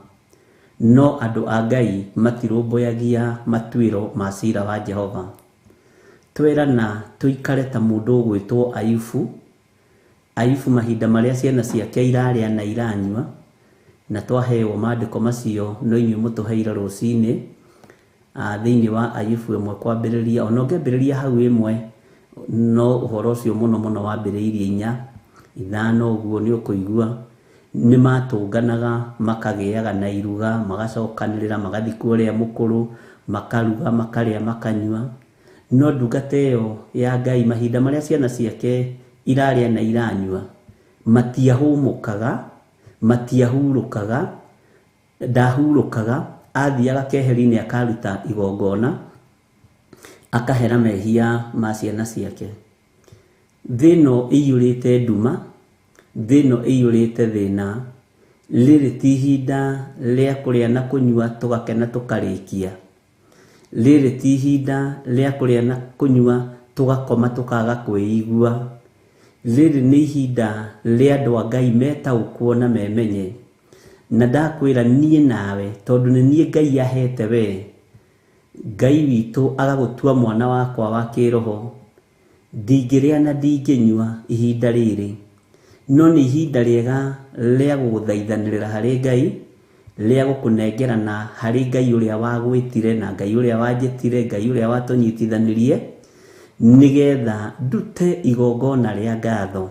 no andũ a Ngai matirũmbũyagia matuĩro ma cira wa Jehova. Twerana tũikare ta mũndũ ũgwĩtwo Ayubu. Ayubu mahinda marĩa ciana ciake irarĩa na iranyua, na twaheo maandĩko macio no inyuĩ mũtũheire rũcinĩ, thĩinĩ wa Ayubu 1 kwambĩrĩria, ona ũngĩambĩrĩria hau 1, no ũhoro ũcio mũno mũno wambĩrĩirie 4, 5 ũguo nĩ ũkũigua. Nĩ matũnganaga, makagĩaga na iruga, magacokanĩrĩra, magathiĩ kwa ũrĩa mũkũrũ, makaruga, makarĩa, makanyua. No ndungata ĩyo ya Ngai mahinda marĩa ciana ciake irarĩa na iranyua, matiahũmũkaga, matiahurũkaga, ndahurũkaga, athiaga keheri-inĩ akaruta igongona, akahera mehia ma ciana ciake. Thĩ ĩno ĩiyũrĩte nduma, thĩ ĩno ĩiyũrĩte thĩna, rĩrĩ ti ihinda rĩa kũrĩa na kũnyua tũgakena tũkarĩkia. Rĩrĩ ti ihinda rĩa kũrĩa na kũnyua tũgakoma tũkaga kwĩigua. Rĩrĩ nĩ ihinda rĩa andũ a Ngai metaũkwo na memenye. Na ndakwĩra niĩ nawe, tondũ nĩ niĩ Ngai ahete we, Ngai witũ agagũtua mwana wakwa wa kĩroho, ndingĩrĩa na ndingĩnyua ihinda rĩrĩ, no nĩ ihinda rĩega rĩa gũgũthaithanĩrĩra harĩ Ngai, rĩa gũkũnengerana harĩ Ngai ũrĩa wagwĩtire na Ngai ũrĩa wanjĩtire, Ngai ũrĩa watũnyitithanirie, nĩgetha ndute igongona rĩa ngatho.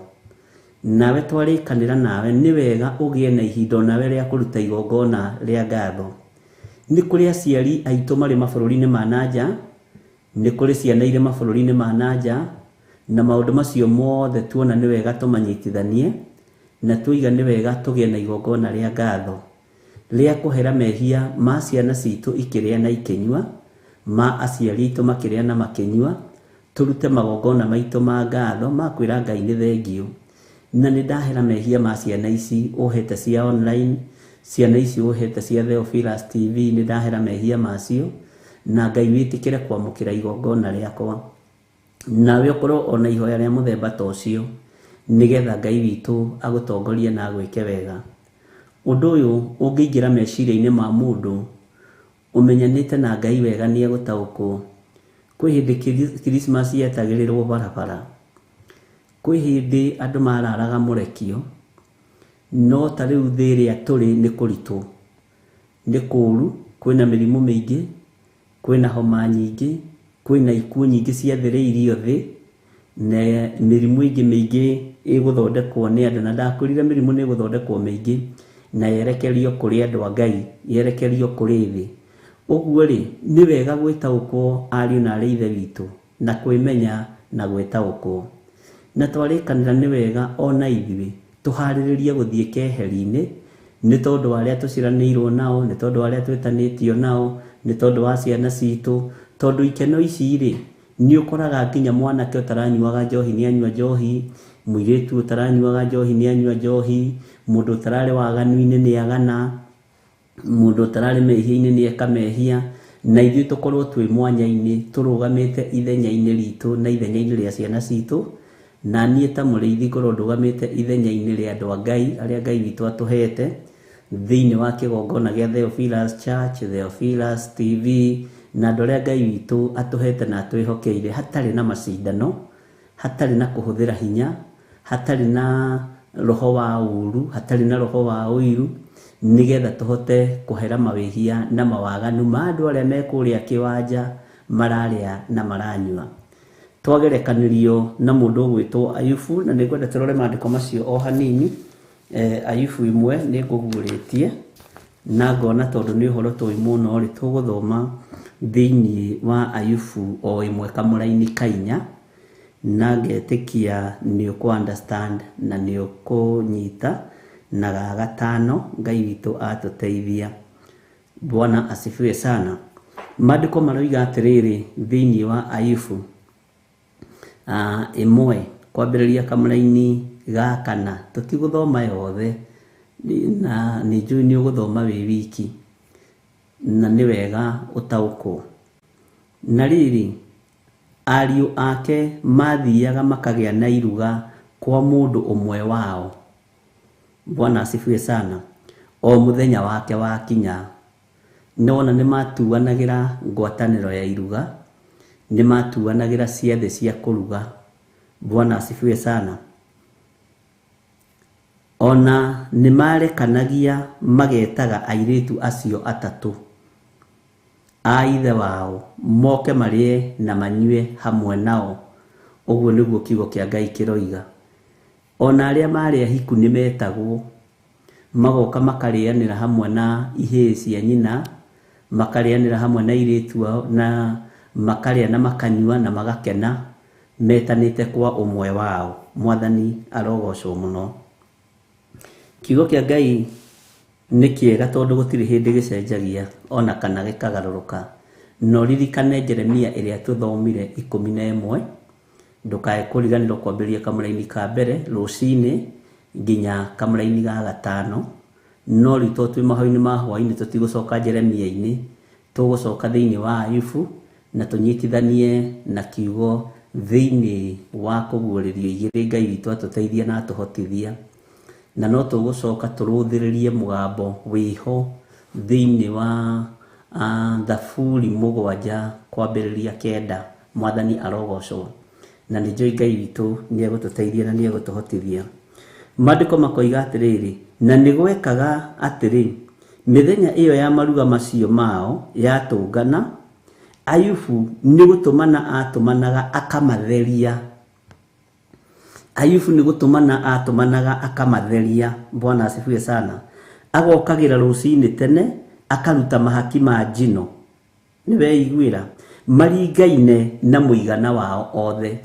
Nawe twarĩkanĩra nawe nĩ wega ũgĩe na ihinda onawe rĩa kũruta igongona rĩa ngatho. Nĩ kũrĩ aciari aitũ marĩ mabũrũri-inĩ ma nanja, nĩ kũrĩ ciana irĩ mabũrũri-inĩ ma nanja, na maũndũ macio mothe tuona nĩ wega tũmanyitithanie, na tuiga nĩ wega tũgĩe na igongona rĩa ngatho rĩa kũhera mehia ma ciana citũ ikĩrĩa na ikĩnyua, ma aciari aitũ makĩrĩa na makĩnyua, tũrute magongona maitũ ma ngatho ma kwĩra Ngai nĩ thengiũ. Na nĩ ndahera mehia ma ciana ici ũhete cia online, ciana ici ũhete cia Theophilus TV, nĩ ndahera mehia macio, na Ngai wĩtĩkĩre kwamũkĩra igongona rĩakwa. Nawe ũkorwo ona ihoya rĩa mũthemba ta ũcio, nĩgetha Ngai witũ agũtongorie na agwĩke wega. Ũndũ ũyũ ũngĩingĩra meciria-inĩ ma mũndũ ũmenyanĩte na Ngai wega nĩ egũtaũkwo. Kwĩ hĩndĩ Christmas yetagĩrĩrwo barabara, kwĩ hĩndĩ andũ mararaga mũrekio, no ta rĩu thĩ ĩrĩa tũrĩ nĩ kũritũ, nĩ kũũru, kwĩna mĩrimũ mĩingĩ, kwĩna homa nyingĩ, kwĩna ikuũ nyingĩ ciathĩrĩirio thĩ, na mĩrimũ ĩngĩ mĩingĩ ĩgũthondekwo nĩ andũ. Na ndakwĩrire mĩrimũ nĩ ĩgũthondekwo mĩingĩ na yerekerio kũrĩ andũ a Ngai, yerekerio kũrĩ thĩ. Ũguo rĩ, nĩ wega gwĩtaũkwo ariũ na arĩ ithe witũ, na kwĩmenya na gwĩtaũkwo. Na twarĩkanĩra nĩ wega ona ithuĩ tũharĩrĩrie gũthiĩ keheri-inĩ, nĩ tondũ wa arĩa tũciaranĩirwo nao, nĩ tondũ wa arĩa twĩtanĩtio nao, nĩ tondũ wa ciana citũ, tondũ ikeno ici rĩ, nĩ ũkoraga nginya mwanake ũtaranyuaga njohi nĩ anyua njohi, mũirĩtu ũtaranyuaga njohi nĩ anyua njohi, mũndũ ũtararĩ waganu-inĩ nĩ agana, mũndũ ũtararĩ mehia-inĩ nĩ eka mehia, na ithuĩ tũkorwo twĩ mwanya-inĩ, tũrũgamĩte ithenya-inĩ ritũ na ithenya-inĩ rĩa ciana citũ, Na niĩ ta mũrĩithi ngorwo ndũgamĩte ithenya-inĩ rĩa andũ a Ngai arĩa Ngai witũ atũhete thĩinĩ wa kĩgongona gĩa Theophilus Church, Theophilus TV, na andũ arĩa Ngai witũ atũhete na atwĩhokeire, hatarĩ na macindano, hatarĩ na kũhũthĩra hinya, hatarĩ na roho wa ũru, hatarĩ na roho wa ũiru, nĩgetha tũhote kũhera mawĩhia na mawaganu ma andũ arĩa me kũrĩa kĩwanja mararĩa na maranyua. Twagerekanirio na mũndũ ũgwĩtwo Ayubu, na nĩngwenda tũrore maandĩko macio o hanini. Ayubu ĩmwe nĩ ngũguũrĩtie na ngona tondũ nĩ ũhoro tũĩ mũno rĩ, tũgũthoma thĩinĩ wa Ayubu o ĩmwe kamũraini ka inya, na ngetĩkia nĩ ũkũ understand na nĩ ũkũnyita, na ga gatano Ngai witũ atũteithia. Bwana asifiwe sana. Maandĩko maroiga atĩrĩrĩ thĩinĩ wa Ayubu ĩmwe kwambĩrĩria kamũraini ga kana, tũtigũthoma yothe na nĩ njũĩ nĩ ũgũthoma wĩ wiki na nĩ wega ũtaũkwo. Na rĩrĩ, ariũ ake mathiaga makagĩa na iruga kwa mũndũ ũmwe wao. Bwana asifiwe sana. O mũthenya wake wakinya, nĩwona nĩmatuanagĩra ngwatanĩro ya iruga, nĩmatuanagĩra ciathĩ cia kũruga. Bwana asifiwe sana. Ona nĩmarekanagia magetaga airĩtu acio atatũ a ithe wao moke marĩe na manyue hamwe nao. Ũguo nĩguo kiugo kĩa Ngai kĩroiga. Ona arĩa marĩ ahiku nĩmetagwo, magoka makarĩanĩra hamwe na ihĩĩ cia nyina, makarĩanĩra hamwe na airĩtu ao, na makarĩa na makanyua na magakena metanĩte kwa ũmwe wao. Mwathani arogocwo mũno. Kiugo kĩa Ngai nĩ kĩega tondũ gũtirĩ hĩndĩ gĩcenjagia ona kana gĩkagarũrũka. No ririkane Jeremia ĩrĩa tũthomire 11, ndũkae kũriganĩrwo kwambĩrĩria kamũraini ka mbere rũcinĩ nginya kamũraini ga gatano. No rĩu tondũ twĩ mahoya-inĩ ma hwaĩ-inĩ tũtigũcoka Jeremia-inĩ, tũgũcoka thĩinĩ wa Ayubu na tũnyitithanie na kiugo thĩinĩ wa kũguũrĩrio igĩrĩ Ngai witũ atũteithia na atũhotithia. Na no tũgũcoka tũrũthĩrĩrie mũgambo wĩho thĩinĩ wa Thaburi 7 kwambĩrĩria 9. Mwathani arogocwo. Na nĩ njũĩ Ngai witũ nĩ egũtũteithia na nĩ egũtũhotithia. Maandĩko makoiga atĩrĩrĩ, na nĩ gwekaga atĩrĩ, mĩthenya ĩyo ya maruga macio mao yatũngana, Ayubu nĩ gũtũmana atũmanaga akamatheria. Ayubu nĩ gũtũmana atũmanaga akamatheria. Bwana asifiwe sana. Agokagĩra rũcinĩ tene akaruta mahaki ma njino, nĩweiguĩra, maringaine na mũigana wao othe.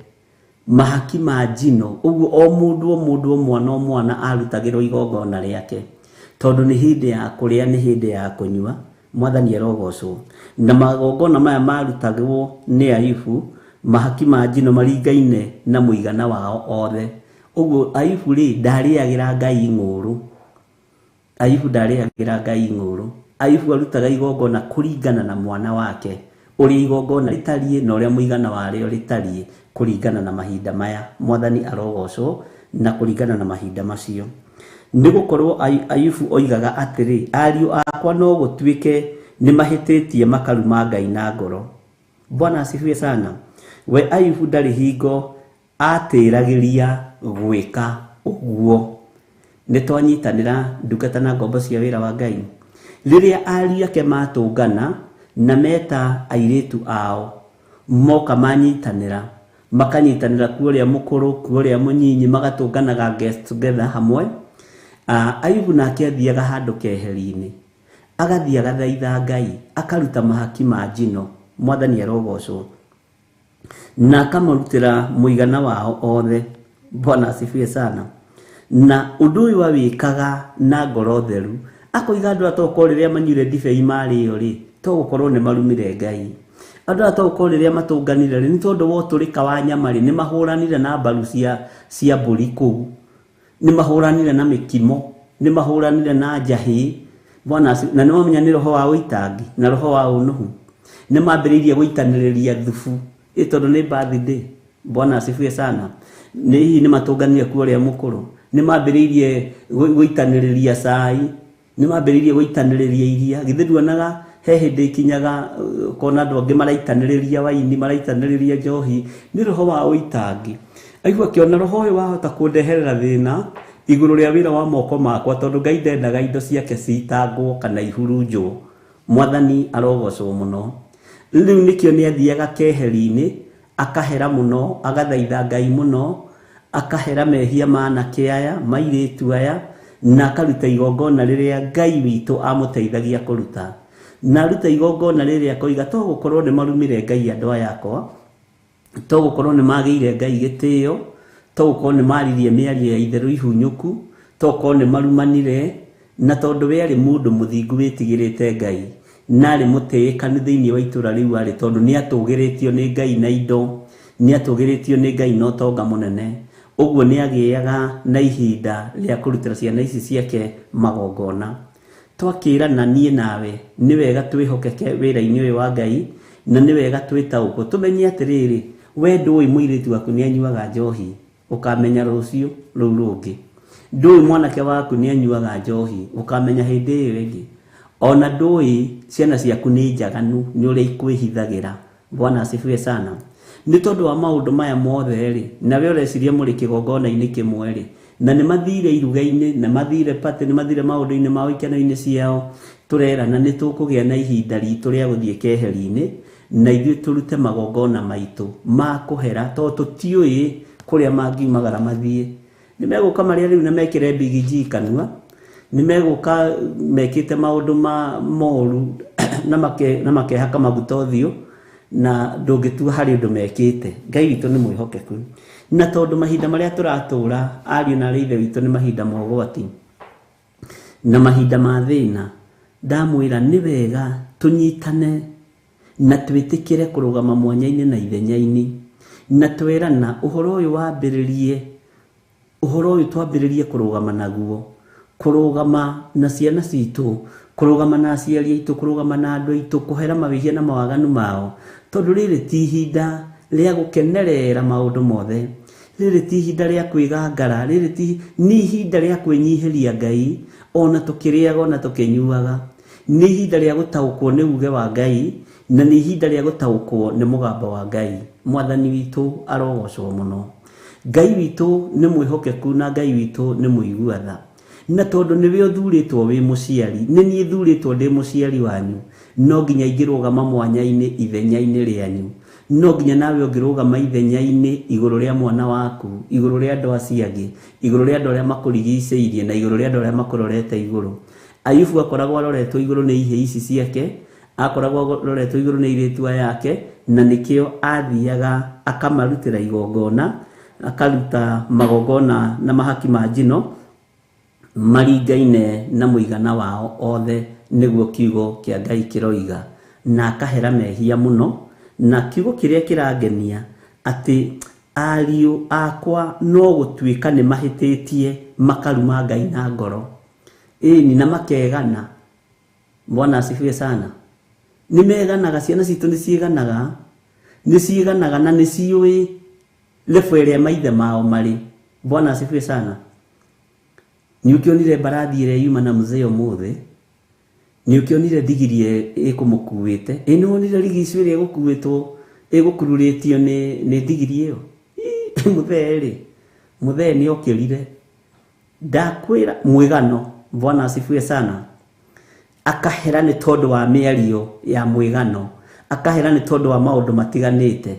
Mahaki ma njino, ũguo o mũndũ o mũndũ o mwana o mwana arutagĩrwo igongona rĩake, tondũ nĩ hĩndĩ ya kũrĩa, nĩ hĩndĩ ya kũnyua. Mwathani arogocwo. Na magongona maya marutagwo nĩ Ayubu, mahaki ma njino maringaine na mũigana wao othe. Ũguo Ayubu rĩ, ndarĩagĩra Ngai ng'ũrũ. Ayubu ndarĩagĩra Ngai ng'ũrũ. Ayubu arutaga igongona kũringana na mwana wake, ũrĩa igongona rĩtariĩ na ũrĩa mũigana warĩo rĩtariĩ kũringana na mahinda maya. Mwathani arogocwo na kũringana na mahinda macio. Nĩ gũkorwo Ayubu oigaga atĩrĩ, ariũ akwa no gũtuĩke nĩ mahĩtĩtie makaruma Ngai na ngoro. Bwana asifiwe sana. We Ayubu ndarĩ hingo atĩragĩria gwĩka ũguo. Nĩ twanyitanĩra ndungata na ngombo cia wĩra wa Ngai. Rĩrĩa ariũ ake matũngana na meta airĩtu ao, moka manyitanĩra, makanyitanĩra kuo ũrĩa mũkũrũ, kuo ũrĩa mũnyinyi, magatũnganaga get together hamwe. Ayubu nake athiaga handũ keheri-inĩ, agathiĩ agathaitha Ngai, akaruta mahaki ma njino. Mwathani arogocwo. Na akamarutĩra mũigana wao othe. Bwana asifiwe sana. Na ũndũ ũyũ awĩkaga na ngoro theru, akoiga andũ atokorwo rĩrĩa manyuire ndibei marĩo rĩ, to gũkorwo nĩ marumire Ngai. Andũ atokorwo rĩrĩa matũnganire rĩ, nĩ tondũ wa ũtũrĩka wa nyama rĩ, nĩ mahũranire na mbaru cia mbũri kũu, nĩ mahũranire na mĩkimo, nĩ mahũranire na njahĩ. Bwana na nĩ wamenya nĩ roho wa ũitangi na roho wa ũnũhu. Nĩ mambĩrĩirie gũitanĩrĩria thubu, ĩ tondũ nĩ birthday. Bwana asifiwe sana. Nĩ hihi nĩ matũnganire kuo ũrĩa mũkũrũ, nĩ mambĩrĩirie gũitanĩrĩria cai, nĩ mambĩrĩirie gũitanĩrĩria iria. Githĩ nduonaga he hĩndĩ ikinyaga ũkona andũ angĩ maraitanĩrĩria waini, maraitanĩrĩria njohi, nĩ roho wa ũitangi. Aigua akĩona roho ũyũ wahota kũndeherera thĩna igũrũ rĩa wĩra wa moko makwa, tondũ Ngai ndendaga indo ciake citangwo kana ihurunjwo. Mwathani arogocwo mũno. Rĩu nĩkĩo nĩ athiaga keheri-inĩ, akahera mũno, agathaitha Ngai mũno, akahera mehia ma anake aya, ma airĩtu aya, na akaruta igongona rĩrĩa Ngai witũ amũteithagia kũruta. Na aruta igongona rĩrĩa akoiga, to gũkorwo nĩ marumire Ngai andũ aya akwa, to gũkorwo nĩ magĩire Ngai gĩtĩo, to gũkorwo nĩ maririe mĩario ya itherũ ihunyũku, to gũkorwo nĩ marumanire, na tondũ we arĩ mũndũ mũthingu wĩtigĩrĩte Ngai, na arĩ mũtĩĩkanu thĩinĩ wa itũũra rĩu arĩ, tondũ nĩ atũgĩrĩtio nĩ Ngai na indo, nĩ atũgĩrĩtio nĩ Ngai na ũtonga mũnene. Ũguo nĩ agĩaga na ihinda rĩa kũrutĩra ciana ici ciake magongona. Twakĩrana niĩ nawe, nĩ wega twĩhokeke wĩra-inĩ ũyũ wa Ngai, na nĩ wega twĩtaũkwo. Tũmenye atĩrĩrĩ, we ndũĩ mũirĩtu waku nĩ anyuaga njohi, ũkamenya rũciũ rũu rũngĩ. Ndũĩ mwanake waku nĩ anyuaga njohi, ũkamenya hĩndĩ ĩyo ĩngĩ. Ona ndũĩ ciana ciaku nĩ njaganu, nĩ ũrĩa ikwĩhithagĩra. Bwana asifiwe sana. Nĩ tondũ wa maũndũ maya mothe rĩ, nawe ũreciria mũrĩ kĩgongona-inĩ kĩmwe rĩ, na nĩ mathire iruga-inĩ, na mathire party, nĩ mathire maũndũ-inĩ mao, ikeno-inĩ ciao, tũrerana nĩ tũkũgĩa na ihinda ritũ rĩa gũthiĩ keheri-inĩ, na ithuĩ tũrute magongona maitũ ma kũhera, tondũ tũtiũĩ kũrĩa mangiumagara mathiĩ. Nĩ megũka marĩa rĩu na mekĩre Big G kanua, nĩ megũka mekĩte maũndũ ma moru na makehaka maguta ũthiũ, na ndũngĩtua harĩ ũndũ mekĩte. Ngai witũ nĩ mwĩhokeku. Na tondũ mahinda marĩa tũratũra, ariũ na arĩ ithe witũ, nĩ mahinda ma ũgwati na mahinda ma thĩna, ndamwĩra nĩ wega tũnyitane na twĩtĩkĩre kũrũgama mwanya-inĩ na ithenya-inĩ, na twerana ũhoro ũyũ wambĩrĩrie, ũhoro ũyũ twambĩrĩrie kũrũgama naguo, kũrũgama na ciana citũ, kũrũgama na aciari aitũ, kũrũgama na andũ aitũ, kũhera mawĩhia na mawaganu mao, tondũ rĩrĩ ti ihinda rĩa gũkenerera maũndũ mothe, rĩrĩ ti ihinda rĩa kwĩgangara, rĩrĩ ti nĩ ihinda rĩa kwĩnyihĩria Ngai, ona tũkĩrĩaga ona tũkĩnyuaga. Nĩ ihinda rĩa gũtaũkwo nĩ uge wa Ngai, na nĩ ihinda rĩa gũtaũkwo nĩ mũgambo wa Ngai. Mwathani witũ arogocwo mũno. Ngai witũ nĩ mwĩhokeku na Ngai witũ nĩ mũigua tha. Na tondũ nĩwe ũthurĩtwo wĩ mũciari, nĩ niĩ thurĩtwo ndĩ mũciari wanyu, no nginya ingĩrũgama mwanya-inĩ ithenya-inĩ rĩanyu. No nginya nawe ũngĩrũgama ithenya-inĩ igũrũ rĩa mwana waku, igũrũ rĩa andũ acio angĩ, igũrũ rĩa andũ arĩa makũrigicĩirie, na igũrũ rĩa andũ arĩa makũrorete igũrũ. Ayubu akoragwo aroretwo igũrũ nĩ ihĩĩ ici ciake, akoragwo aroretwo igũrũ nĩ airĩtu aya ake, na nĩkĩo athiaga akamarutĩra igongona, akaruta magongona na mahaki ma njino maringaine na mũigana wao othe, nĩguo kiugo kĩa Ngai kĩroiga, na akahera mehia mũno. Na kiugo kĩrĩa kĩrangenia atĩ ariũ akwa no gũtuĩka nĩ mahĩtĩtie makaruma Ngai na ngoro, ĩni na makegana. Bwana asifiwe sana. Nĩ meganaga, ciana citũ nĩ ciĩganaga, nĩ ciĩganaga na nĩ ciũĩ level ĩrĩa maithe mao marĩ. Bwana asifiwe sana. Nĩ ũkĩonire mbarathi ĩrĩa yuma na mzee ũmũthĩ, nĩ ũkĩonire ndigiri ĩkũmũkuĩte, ĩ nĩ wonire rigicu ĩrĩa ĩgũkuĩtwo ĩgũkururĩtio nĩ ndigiri ĩyo. Mũthee rĩ, mũthee nĩ okĩrire, ndakwĩra mwĩgano. Bwana asifiwe sana. Akahera nĩ tondũ wa mĩario ya mwĩgano, akahera nĩ tondũ wa maũndũ matiganĩte.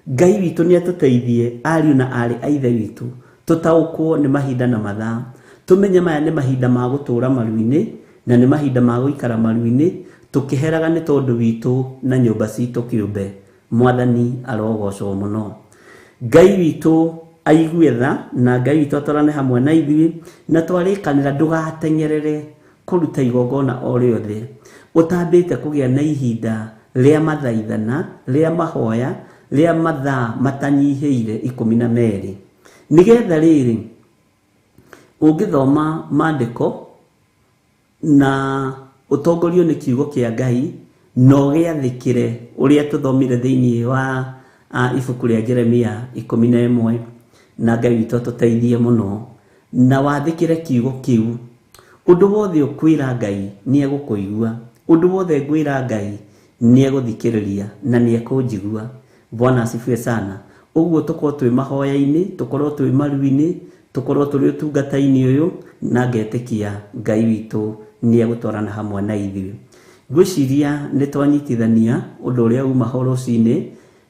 Ngai witũ nĩ atũteithie ariũ na aarĩ a ithe witũ tũtaũkwo nĩ mahinda na mathaa, tũmenye maya nĩ mahinda ma gũtũũra maru-inĩ na nĩ mahinda ma gũikara maru-inĩ, tũkĩheraga nĩ tondũ witũ na nyũmba citũ kĩũmbe. Mwathani arogocwo mũno. Ngai witũ aigue tha na Ngai witũ atwarane hamwe na ithuĩ, na twarĩkanĩra ndũgateng'erere kũruta igongona o rĩothe ũtambĩte kũgĩa na ihinda rĩa mathaithana, rĩa mahoya, rĩa mathaa matanyihĩire 12, nĩgetha rĩrĩ ũngĩthoma maandĩko na ũtongorio nĩ kiugo kĩa Ngai na ũgĩathĩkĩre ũrĩa tũthomire thĩinĩ wa ibuku rĩa Jeremia 11 na Ngai witũ atũteithie mũno na wathĩkĩre kiugo kĩu. Ũndũ wothe ũkwĩra Ngai nĩ egũkũigua, ũndũ wothe ngwĩra Ngai nĩ egũthikĩrĩria na nĩ ekũnjigua. Bwana asifiwe sana. Ũguo tũkorwo twĩ mahoya-inĩ, tũkorwo twĩ maru-inĩ, tũkorwo tũrĩ ũtungata-inĩ ũyũ, na ngetĩkia Ngai witũ nĩ egũtwarana hamwe na ithuĩ. Ngwĩciria nĩ twanyitithania ũndũ ũrĩa uma ho rũcinĩ,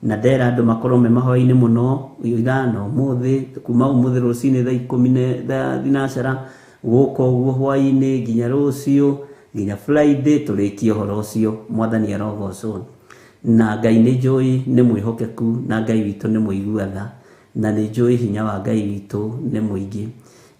na ndera andũ makorwo me mahoya-inĩ mũno ira na ũmũthĩ, kuma ũmũthĩ rũcinĩ thaa ikũmi na thaa thinacara gũka ũguo hwaĩ-inĩ nginya rũciũ nginya Friday tũrĩkie ũhoro ũcio. Mwathani arogocwo. Na Ngai nĩ njũĩ nĩ mwĩhokeku, na Ngai witũ nĩ mũigua tha, na nĩ njũĩ hinya wa Ngai witũ nĩ mũingĩ.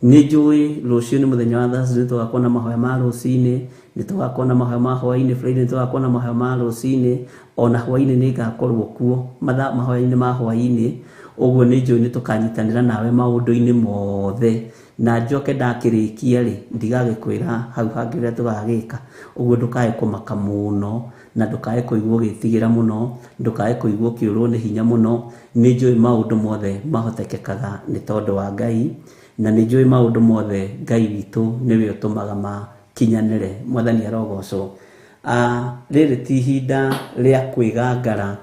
Nĩ njũĩ rũciũ nĩ mũthenya wa Thursday, nĩ tũgakorwo na mahoya ma rũcinĩ, nĩ tũgakorwo na mahoya ma hwaĩ-inĩ, Friday nĩ tũgakorwo na mahoya ma rũcinĩ, ona hwaĩ-inĩ nĩ ngakorwo kuo mathaa mahoya-inĩ ma hwaĩ-inĩ. Ũguo nĩ njũĩ nĩ tũkanyitanĩra nawe maũndũ-inĩ mothe, na njoke ndakĩrĩkia rĩ ndigagĩkwĩra hau hangĩ ũrĩa tũgagĩka. Ũguo ndũkae kũmaka mũno, na ndũkae kũigua ũgĩtigĩra mũno, ndũkae kũigua ũkĩũrwo nĩ hinya mũno. Nĩ njũĩ maũndũ mothe mahotekekaga nĩ tondũ wa Ngai, na nĩ njũĩ maũndũ mothe Ngai witũ nĩwe ũtũmaga makinyanĩre. Mwathani arogocwo. Rĩrĩ ti ihinda rĩa kwĩgangara,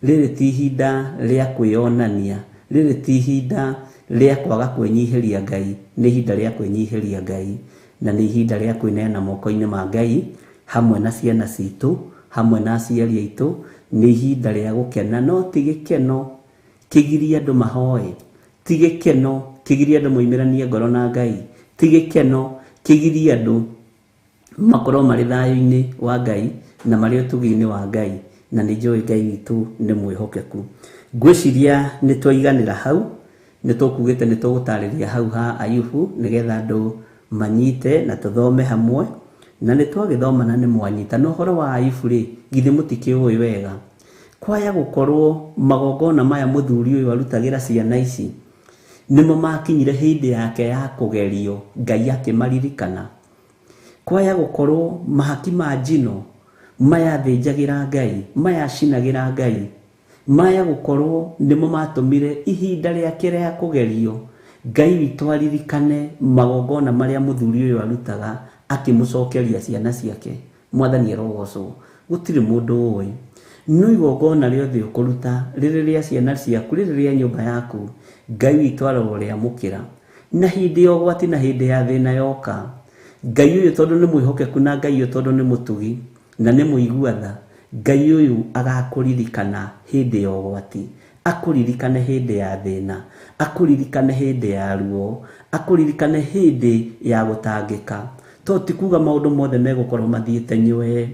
rĩrĩ ti ihinda rĩa kwĩyonania, rĩrĩ ti ihinda rĩa kwaga kwĩnyihĩria Ngai, nĩ ihinda rĩa kwĩnyihĩria Ngai, na nĩ ihinda rĩa kwĩneana moko-inĩ ma Ngai hamwe na ciana citũ, hamwe na aciari aitũ. Nĩ ihinda rĩa gũkena, no ti gĩkeno kĩgirie andũ mahoe, ti gĩkeno kĩgirie andũ moimĩranie ngoro na Ngai, ti gĩkeno kĩgirie andũ makorwo marĩ thayũ-inĩ wa Ngai na marĩ ũtugi-inĩ wa Ngai. Na nĩ njũĩ Ngai witũ nĩ mwĩhokeku. Ngwĩciria nĩ twaiganĩra hau, nĩ tũkugĩte nĩ tũgũtarĩria hau ha Ayubu nĩgetha andũ manyite na tũthome hamwe, na nĩ twagĩthoma na nĩ mwanyita. Na ũhoro wa Ayubu rĩ, githĩ mũtikĩũĩ wega? Kwaya gũkorwo magongona maya mũthuri ũyũ arutagĩra ciana ici nĩmo makinyire hĩndĩ yake ya kũgerio, Ngai akĩmaririkana. Kwaya gũkorwo mahaki ma njino maya thĩnjagĩra Ngai, maya cinagĩra Ngai, maya gũkorwo nĩmo matũmire ihinda rĩake rĩa kũgerio Ngai witũ aririkane magongona marĩa mũthuri ũyũ arutaga akĩmũcokeria ciana ciake. Mwathani arogocwo. Gũtirĩ mũndũ ũĩ, no igongona rĩothe ũkũruta rĩrĩ rĩa ciana ciaku, rĩrĩ rĩa nyũmba yaku, Ngai witũ arorĩamũkĩra. Na hĩndĩ ya ũgwati na hĩndĩ ya thĩna yoka, Ngai ũyũ tondũ nĩ mwĩhokeku, na Ngai ũyũ tondũ nĩ mũtugi na nĩ mũigua tha, Ngai ũyũ agakũririkana hĩndĩ ya ũgwati, akũririkane hĩndĩ ya thĩna, akũririkane hĩndĩ ya ruo, akũririkane hĩndĩ ya gũtangĩka. To ti kuga maũndũ mothe megũkorwo mathiĩte nyũe.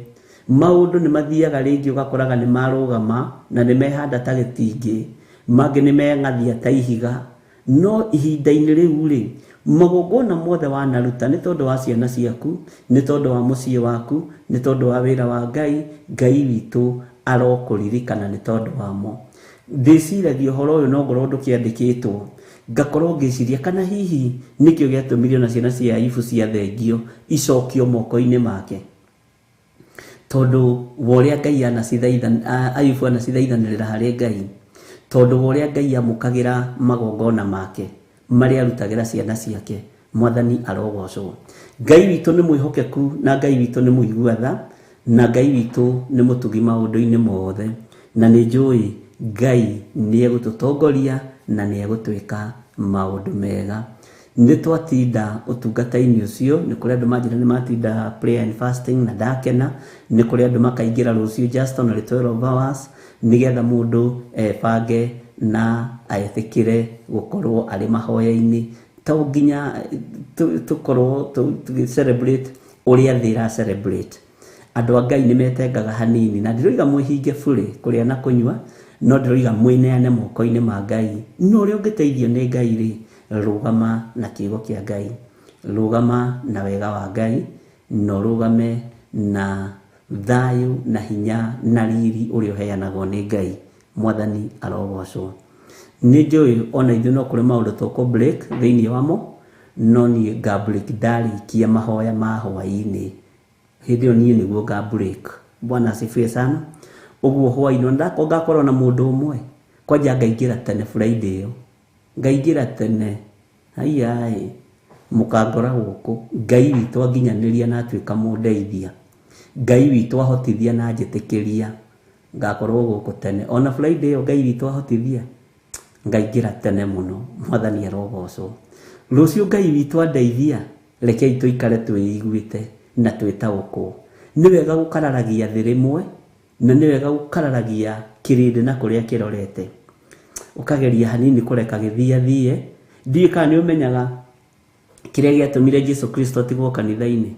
Maũndũ nĩ mathiaga rĩngĩ ũgakoraga nĩ marũgama na nĩ mehanda ta gĩtingĩ, mangĩ nĩ meng'athia ta ihiga. No ihinda-inĩ rĩu rĩ, magongona mothe wanaruta nĩ tondũ wa ciana ciaku, nĩ tondũ wa mũciĩ waku, nĩ tondũ wa wĩra wa Ngai, Ngai witũ arokũririkana nĩ tondũ wamo. Ndĩciragia ũhoro ũyũ no ngorwo ndũkĩandĩkĩtwo, ngakorwo ngĩciria kana hihi nĩkĩo gĩatũmire ona ciana cia Ayubu ciathengio icokio moko-inĩ make, tondũ wa ũrĩa Ngai Ayubu anacithaithanĩrĩra harĩ Ngai, tondũ wa ũrĩa Ngai amũkagĩra magongona make marĩa arutagĩra ciana ciake. Mwathani arogocwo. Ngai witũ nĩ mwĩhokeku, na Ngai witũ nĩ mũigua tha, na Ngai witũ nĩ mũtugi maũndũ-inĩ mothe, na nĩ njũĩ Ngai nĩ egũtũtongoria na nĩ egũtwĩka maũndũ mega. Nĩ twatinda ũtungata-inĩ ũcio, nĩ kũrĩ andũ manjĩra nĩ matinda prayer and fasting na ndakena, nĩ kũrĩ andũ makaingĩra rũciũ just only 12 hours nĩgetha mũndũ ebange na etĩkĩre gũkorwo arĩ mahoya-inĩ. To nginya tũkorwo tũgĩ celebrate ũrĩa thĩ ĩra celebrate. Andũ a Ngai nĩ metengaga hanini, na ndiroiga mwĩhinge burĩ kũrĩa na kũnyua, no ndĩroiga mwĩneane moko-inĩ ma Ngai. No ũrĩa ũngĩteithio nĩ Ngai rĩ, rũgama na kiugo kĩa Ngai, rũgama na wega wa Ngai, na ũrũgame na thayũ na hinya na riri ũrĩa ũheanagwo nĩ Ngai. Mwathani arogocwo. Nĩ njũĩ ona ithuĩ no kũrĩ maũndũ tũkũ break thĩinĩ wamo, no niĩ nga break ndarĩkia mahoya ma hwaĩ-inĩ. Hĩndĩ ĩyo niĩ nĩguo nga break. Bwana asifiwe sana. Ũguo hwaĩ-inĩ ona ngakorwo na mũndũ ũmwe. Kwanja ngaingĩra tene Friday ĩyo, ngaingĩra tene haiyaĩ, mũkangora gũkũ. Ngai witũ anginyanĩria na atuĩka mũndeithia, Ngai witũ ahotithia na anjĩtĩkĩria, ngakorwo gũkũ tene. Ona Friday ĩyo Ngai witũ ahotithia, ngaingĩra tene mũno. Mwathani arogocwo. Rũciũ Ngai witũ andeithia, rekei tũikare twĩiguĩte na twĩtaũkwo. Nĩ wega gũkararagia thĩ rĩmwe, na nĩ wega gũkararagia kĩrĩndĩ na kũrĩa kĩrorete. Ũkageria hanini kũreka gĩthiathie. Ndiũĩ kana nĩ ũmenyaga kĩrĩa gĩatũmire Jesu Kristo atigwo kanitha-inĩ.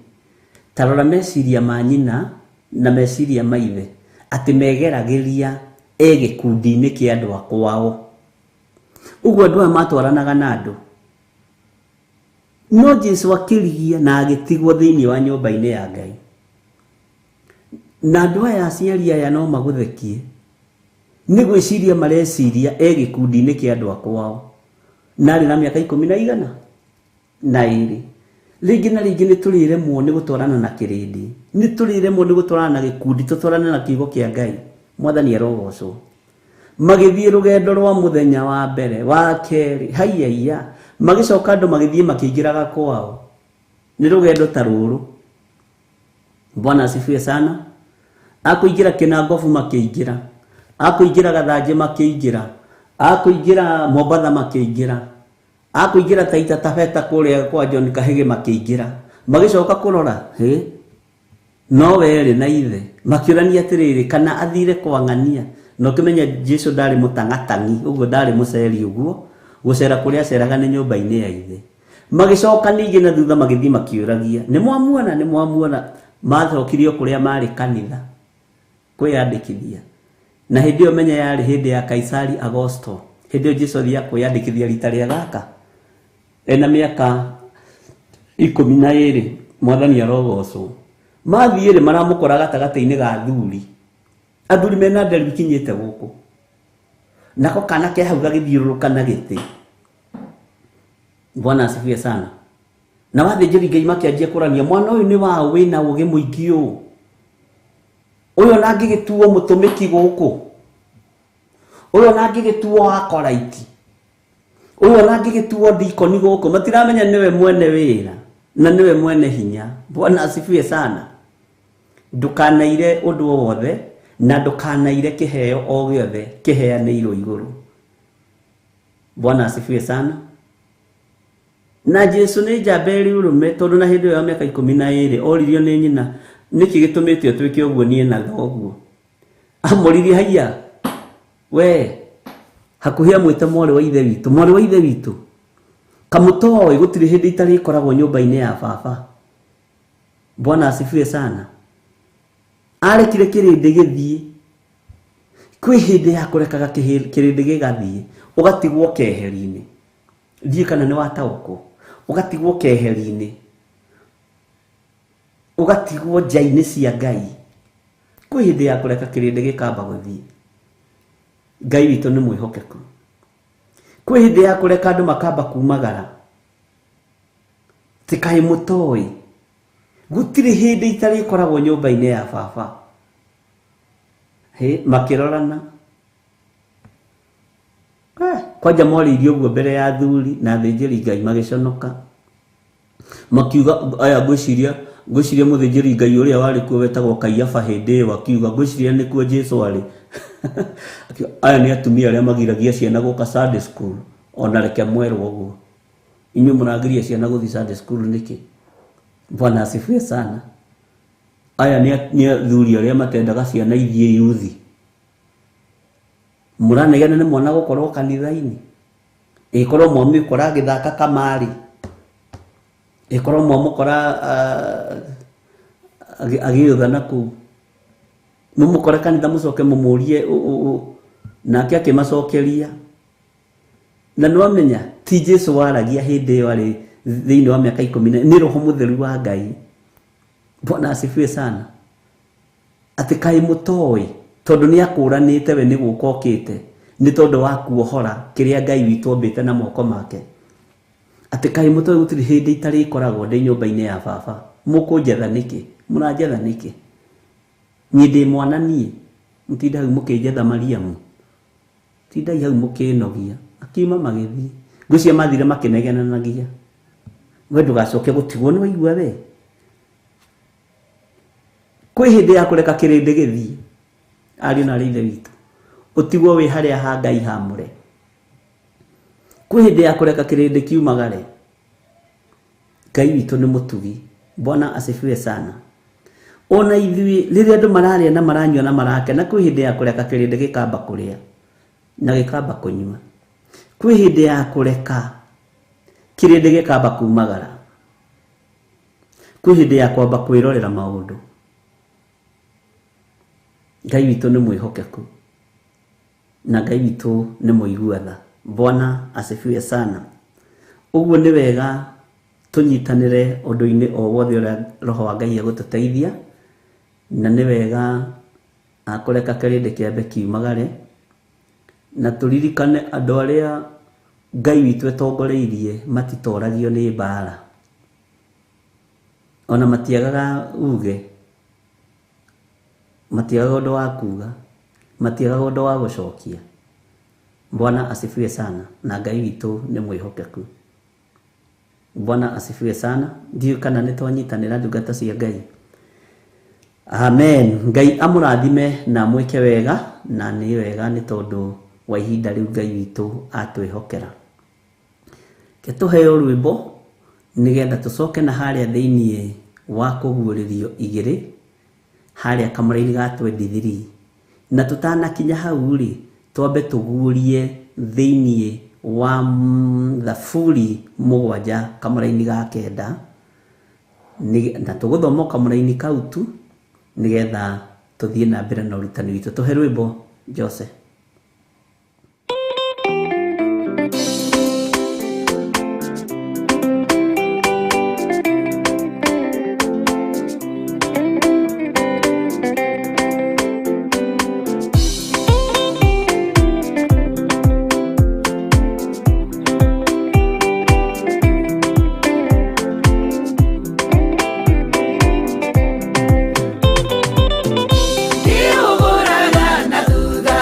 Ta rora meciria ma nyina na meciria ma ithe, atĩ megeragĩria e gĩkundi-inĩ kĩa andũ a kwao. Ũguo andũ aya matwaranaga na andũ. No Jesu akĩrigia na agĩtigwo thĩinĩ wa nyũmba-inĩ ya Ngai. Na andũ aya aciari aya no magũthekie, nĩ gwĩciria mareciria e gĩkundi-inĩ kĩa andũ a kwao. Na arĩ na mĩaka 12. Rĩngĩ na rĩngĩ nĩ tũrĩremwo nĩ gũtwarana na kĩrĩndĩ, nĩ tũrĩremwo nĩ gũtwarana na gĩkundi, tũtwarane na kiugo kĩa Ngai. Mwathani arogocwo. Magĩthiĩ rũgendo rwa mũthenya wa mbere, wa kerĩ, haiya, magĩcoka andũ magĩthiĩ makĩingĩraga kwao. Nĩ rũgendo ta rũrũ. Bwana asifiwe sana. Akũingĩra Kĩnangobu makĩingĩra, akũingĩra Gathanjĩ makĩingĩra, akũingĩra Mombatha makĩingĩra, akũingĩra Taita Taveta kũrĩa kwa John Kahĩgĩ makĩingĩra. Magĩcoka kũrora, hĩ, no werĩ na ithe makĩũrania atĩrĩrĩ, kana athire kwa ng'ania. Na ũkĩmenya Jesu ndarĩ mũtang'atang'i, ũguo ndarĩ mũceri ũguo, gũcera kũrĩa aceraga nĩ nyũmba-inĩ ya ithe. Magĩcoka ningĩ na thutha magĩthiĩ makĩũragia, nĩ mwamuona, nĩ mwamuona. Macokirio kũrĩa marĩ kanitha kwĩyandĩkithia. Na hĩndĩ ĩyo menya yarĩ hĩndĩ ya Kaisari Augusto. Hĩndĩ ĩyo Jesu athiaga kwĩyandĩkithia rita rĩa gaka ena mĩaka 12. Mwathani arogocwo. Mathiĩ rĩ, maramũkora gatagatĩ-inĩ ga athuri. Athuri mena nderu ikinyĩte gũkũ. Nako kana ke hau gagĩthiũrũrũka na gĩtĩ. Bwana asifiwe sana. Na wathĩnjĩri Ngai makĩanjia kũrania, mwana ũyũ nĩ waũ wĩna ũgĩ mũingĩ ũũ? Ũyũ ona angĩgĩtuo mũtũmĩki gũkũ, ũyũ ona angĩgĩtuo acolyte, ũyũ ona angĩgĩtuo dikoni gũkũ, matiramenya nĩwe mwene wĩra na nĩwe mwene hinya. Bwana asifiwe sana. Ndũkanaire ũndũ o wothe na ndũkanaire kĩheo o gĩothe kĩheanĩirwo igũrũ. Bwana asifiwe sana. Na Jesu nĩ njamba ĩrĩ ũrũme, tondũ na hĩndĩ ĩyo ya mĩaka 12 oririo nĩ nyina, nĩkĩ gĩtũmĩte ũtuĩke ũguo niĩ na thoguo? Amũririe, haiya we, hakuhĩ amwĩte mwarĩ wa ithe witũ, mwarĩ wa ithe witũ, kamũtoĩ gũtirĩ hĩndĩ itarĩkoragwo nyũmba-inĩ ya baba. Bwana asifiwe sana. Arekire kĩrĩndĩ gĩthiĩ. Kwĩ hĩndĩ ya kũrekaga kĩrĩndĩ gĩgathiĩ, ũgatigwo keheri-inĩ. Ndiũĩ kana nĩ wataũkwo. Ũgatigwo keheri-inĩ, ũgatigwo nja-inĩ cia Ngai. Kwĩ hĩndĩ ya kũreka kĩrĩndĩ gĩkamba gũthiĩ. Ngai witũ nĩ mwĩhokeku. Kwĩ hĩndĩ ya kũreka andũ makamba kumagara. Ti kaĩ mũtoĩ, gũtirĩ hĩndĩ itarĩkoragwo nyũmba-inĩ ya baba. Hĩ, makĩrorana. Kwanja moririe ũguo mbere ya athuri na athĩnjĩri Ngai magĩconoka. Makiuga aya, ngwĩciria mũthĩnjĩri Ngai ũrĩa warĩ kuo wetagwo Kaiafa hĩndĩ ĩyo akiuga, ngwĩciria nĩkuo Jesu arĩ. Akiuga, aya nĩ atumia arĩa magiragia ciana gũka Sunday school, ona reke mwerwo ũguo. Inyuĩ mũragiria ciana gũthiĩ Sunday school nĩkĩ? Bwana asifiwe sana. Aya nĩ athuri arĩa matendaga ciana ithiĩ yuthi. Mũranegena nĩ mwana gũkorwo kanitha-inĩ. Ĩkorwo mwamĩkora agĩthaka kamarĩ, ĩkorwo mwamũkora agĩũtha na kũu, mũmũkore kanitha mũcoke mũmũrie. Nake akĩmacokeria. Na nĩwamenya ti Jesu waragia hĩndĩ ĩyo arĩ thĩinĩ wa mĩaka 10, nĩ Roho Mũtheru wa Ngai. Bwana asifiwe sana. Atĩ kaĩ mũtoĩ, tondũ nĩ akũranĩte we nĩ gũka okĩte, nĩ tondũ wa kuohora kĩrĩa Ngai witũ ombĩte na moko make. Atĩ kaĩ mũtoĩ gũtirĩ hĩndĩ itarĩkoragwo ndĩ nyũmba-inĩ ya baba. Mũkũnjetha nĩkĩ? Mũranjetha nĩkĩ? Niĩ ndĩ mwana niĩ, mũtinda hau mũkĩnjetha Mariamu. Tindai hau mũkĩnogia. Akiuma magĩthiĩ. Ngwĩciria mathire makĩnegenanagia. We ndũgacoke gũtigwo nĩ waigua we. Kwĩ hĩndĩ ya kũreka kĩrĩndĩ gĩthiĩ. Ariũ na arĩ ithe witũ. Ũtigwo wĩ harĩa ha Ngai hamũre. Kwĩ hĩndĩ ya kũreka kĩrĩndĩ kiumagare. Ngai witũ nĩ mũtugi. Bwana asifiwe sana. Ona ithuĩ rĩrĩa andũ mararĩa na maranyua na marakena, kwĩ hĩndĩ ya kũreka kĩrĩndĩ gĩkamba kũrĩa na gĩkamba kũnyua. Kwĩ hĩndĩ ya kũreka kĩrĩndĩ gĩkamba kumagara. Kwĩ hĩndĩ ya kwamba kwĩrorera maũndũ. Ngai witũ nĩ mwĩhokeku na Ngai witũ nĩ mũigua tha. Bwana asifiwe sana. Ũguo nĩ wega tũnyitanĩre ũndũ-inĩ o wothe ũrĩa Roho wa Ngai egũtũteithia, na nĩ wega kũreka kĩrĩndĩ kĩambe kiumagare, na tũririkane andũ arĩa Ngai witũ etongoreirie matitoragio nĩ mbara, ona matiagaga uge, matiagaga ũndũ wa kuga, matiagaga ũndũ wa gũcokia. Bwana asifiwe sana. Na Ngai witũ nĩ mwĩhokeku. Bwana asifiwe sana. Ndiũĩ kana nĩ twanyitanĩra ndungata cia Ngai. Amen. Ngai amũrathime na amwĩke wega, na nĩ wega nĩ tondũ wa ihinda rĩu Ngai witũ atwĩhokera. Ke tũheo rwĩmbo nĩgetha tũcoke na harĩa thĩiniĩ wa kũguũrĩrio igĩrĩ, harĩa kamũra-inĩ ga 23. Na tũtanakinya hau rĩ, twambe tũguũrie thĩiniĩ wa Thaburi 7 kamũra-inĩ ga 9, na tũgũthoma kamũra-inĩ kau tu nĩgetha tũthiĩ na mbere na ũrutani witũ. Tũhe rwĩmbo Jose. Ndiũgũraga na thutha.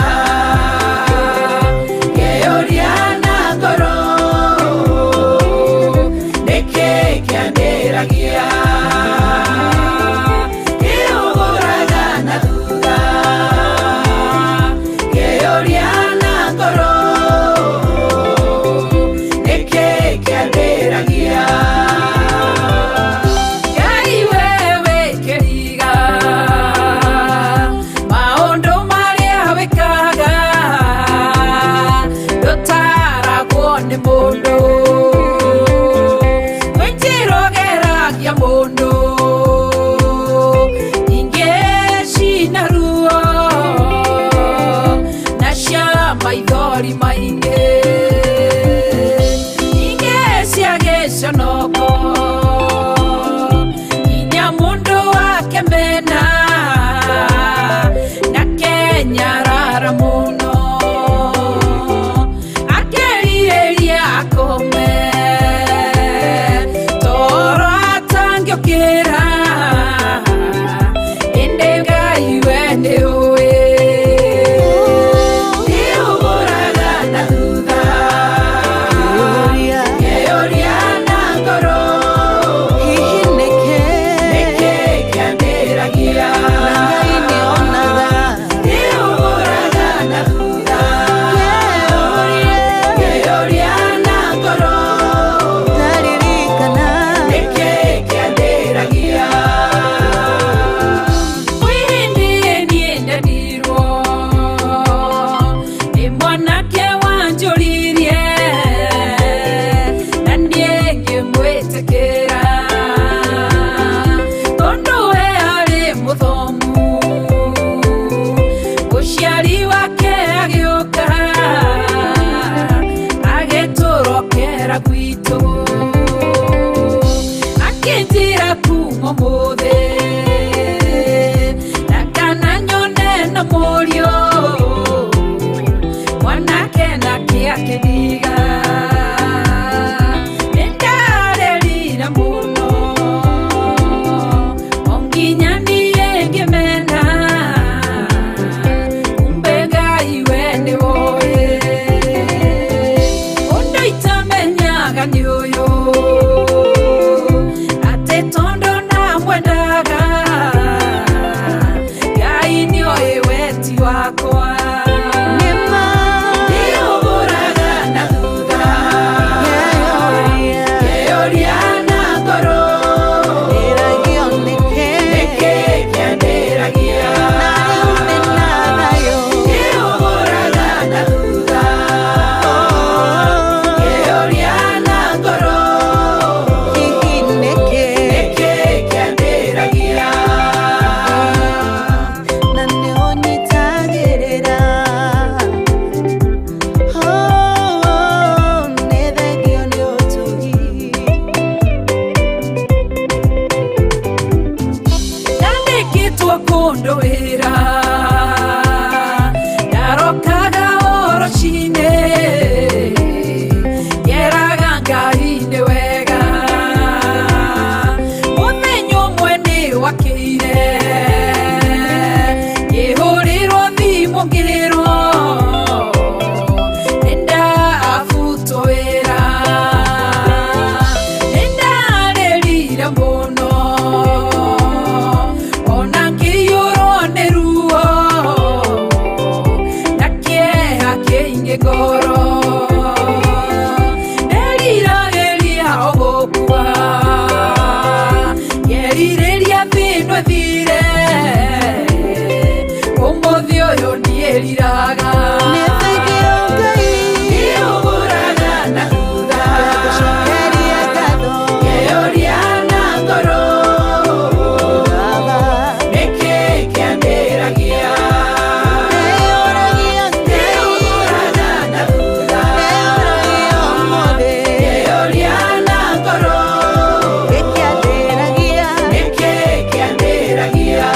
Nginya niĩ ngĩmena, kumbe Ngai we nĩwoĩ. rĩngĩ ngoro. Nderiragĩria o gũkua, ngerirĩria thĩ ĩno ĩthire, ũmũthĩ ũyũ ndiĩriraga. Nĩ thengiũ Ngai. Ndĩũgũraga na thutha. Ngagũcokeria ngatho. Ngeyũria na ngoro. Baba. Nĩkĩ kĩandĩragia? Ndĩyũragia Ngai. Ndĩũgũraga na thutha. Ndĩyũragia ũmũthĩ. Ngeyũria na ngoro. Gĩkĩandĩragia. Nĩkĩ kĩandĩragia?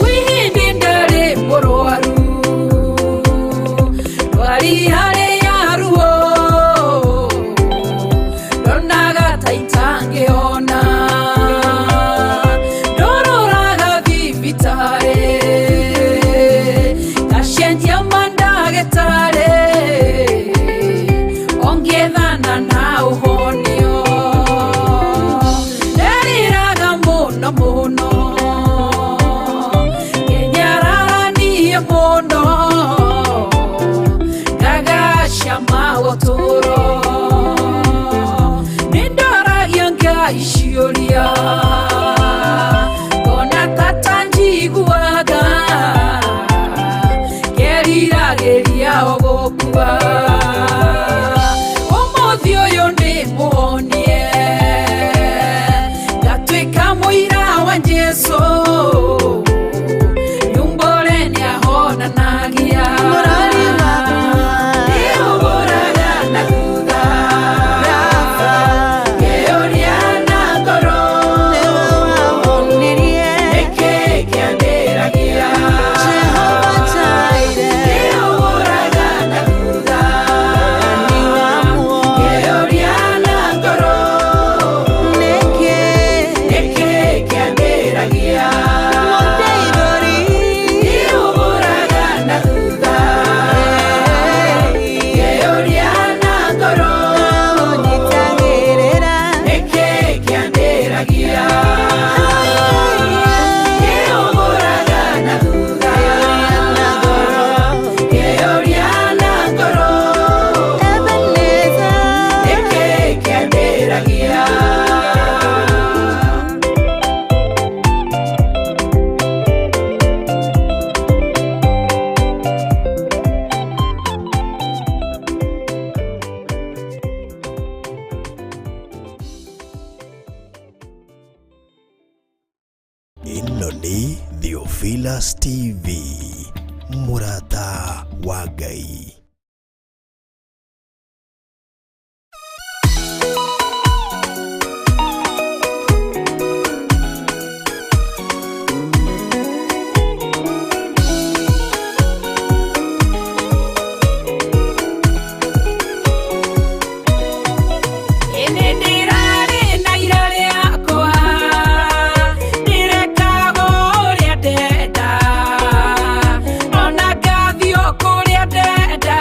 Kwĩ hĩndĩ ndarĩ mũrwaru, ndwari harĩ ya ruo, ndonaga ta itangĩhona. Ndororaga thibitarĩ, ngacenjia mandagĩtarĩ, ongĩethana na ũhonio. Nderiraga mũno mũno, ngenyararanie mũno, ngagacama ũtũũro. Nĩndoragia Ngai ciũria, ngona ta tanjiguaga, ngeriragĩria o gũkua. Ũmũthĩ ũyũ nĩ mũhonie, ngatuĩka mũira wa Jesũ, nyumbũre nĩahonanagia. Mũrori wakwa. Ndĩũgũraga na thutha. Baba. Ngeyũria na ngoro. Nĩwe wahonirie. Nĩkĩ kĩandĩragia? Jehova Jireh. Ndĩũgũraga na thutha. Ni wa muoyo. Ngeyũria na ngoro. Nĩkĩ. Nĩkĩ kĩandĩragia? Mũndeithũri. Ndĩũgũraga na thutha. Ngeyũria na ngoro. Ũnyitagĩrĩra. Nĩkĩ kĩandĩragia? Ndĩũgũraga na thutha. Na ngoro. Ngeyũria na ngoro. Ebenezer. Nĩkĩ kĩandĩragia? Ĩno nĩ Theophilus TV, mũrata wa Ngai. Ĩnĩ ndĩrarĩ na ira rĩakwa, ndĩrekaga ũrĩa ndenda, ona ngathiĩ o kũrĩa ndenda.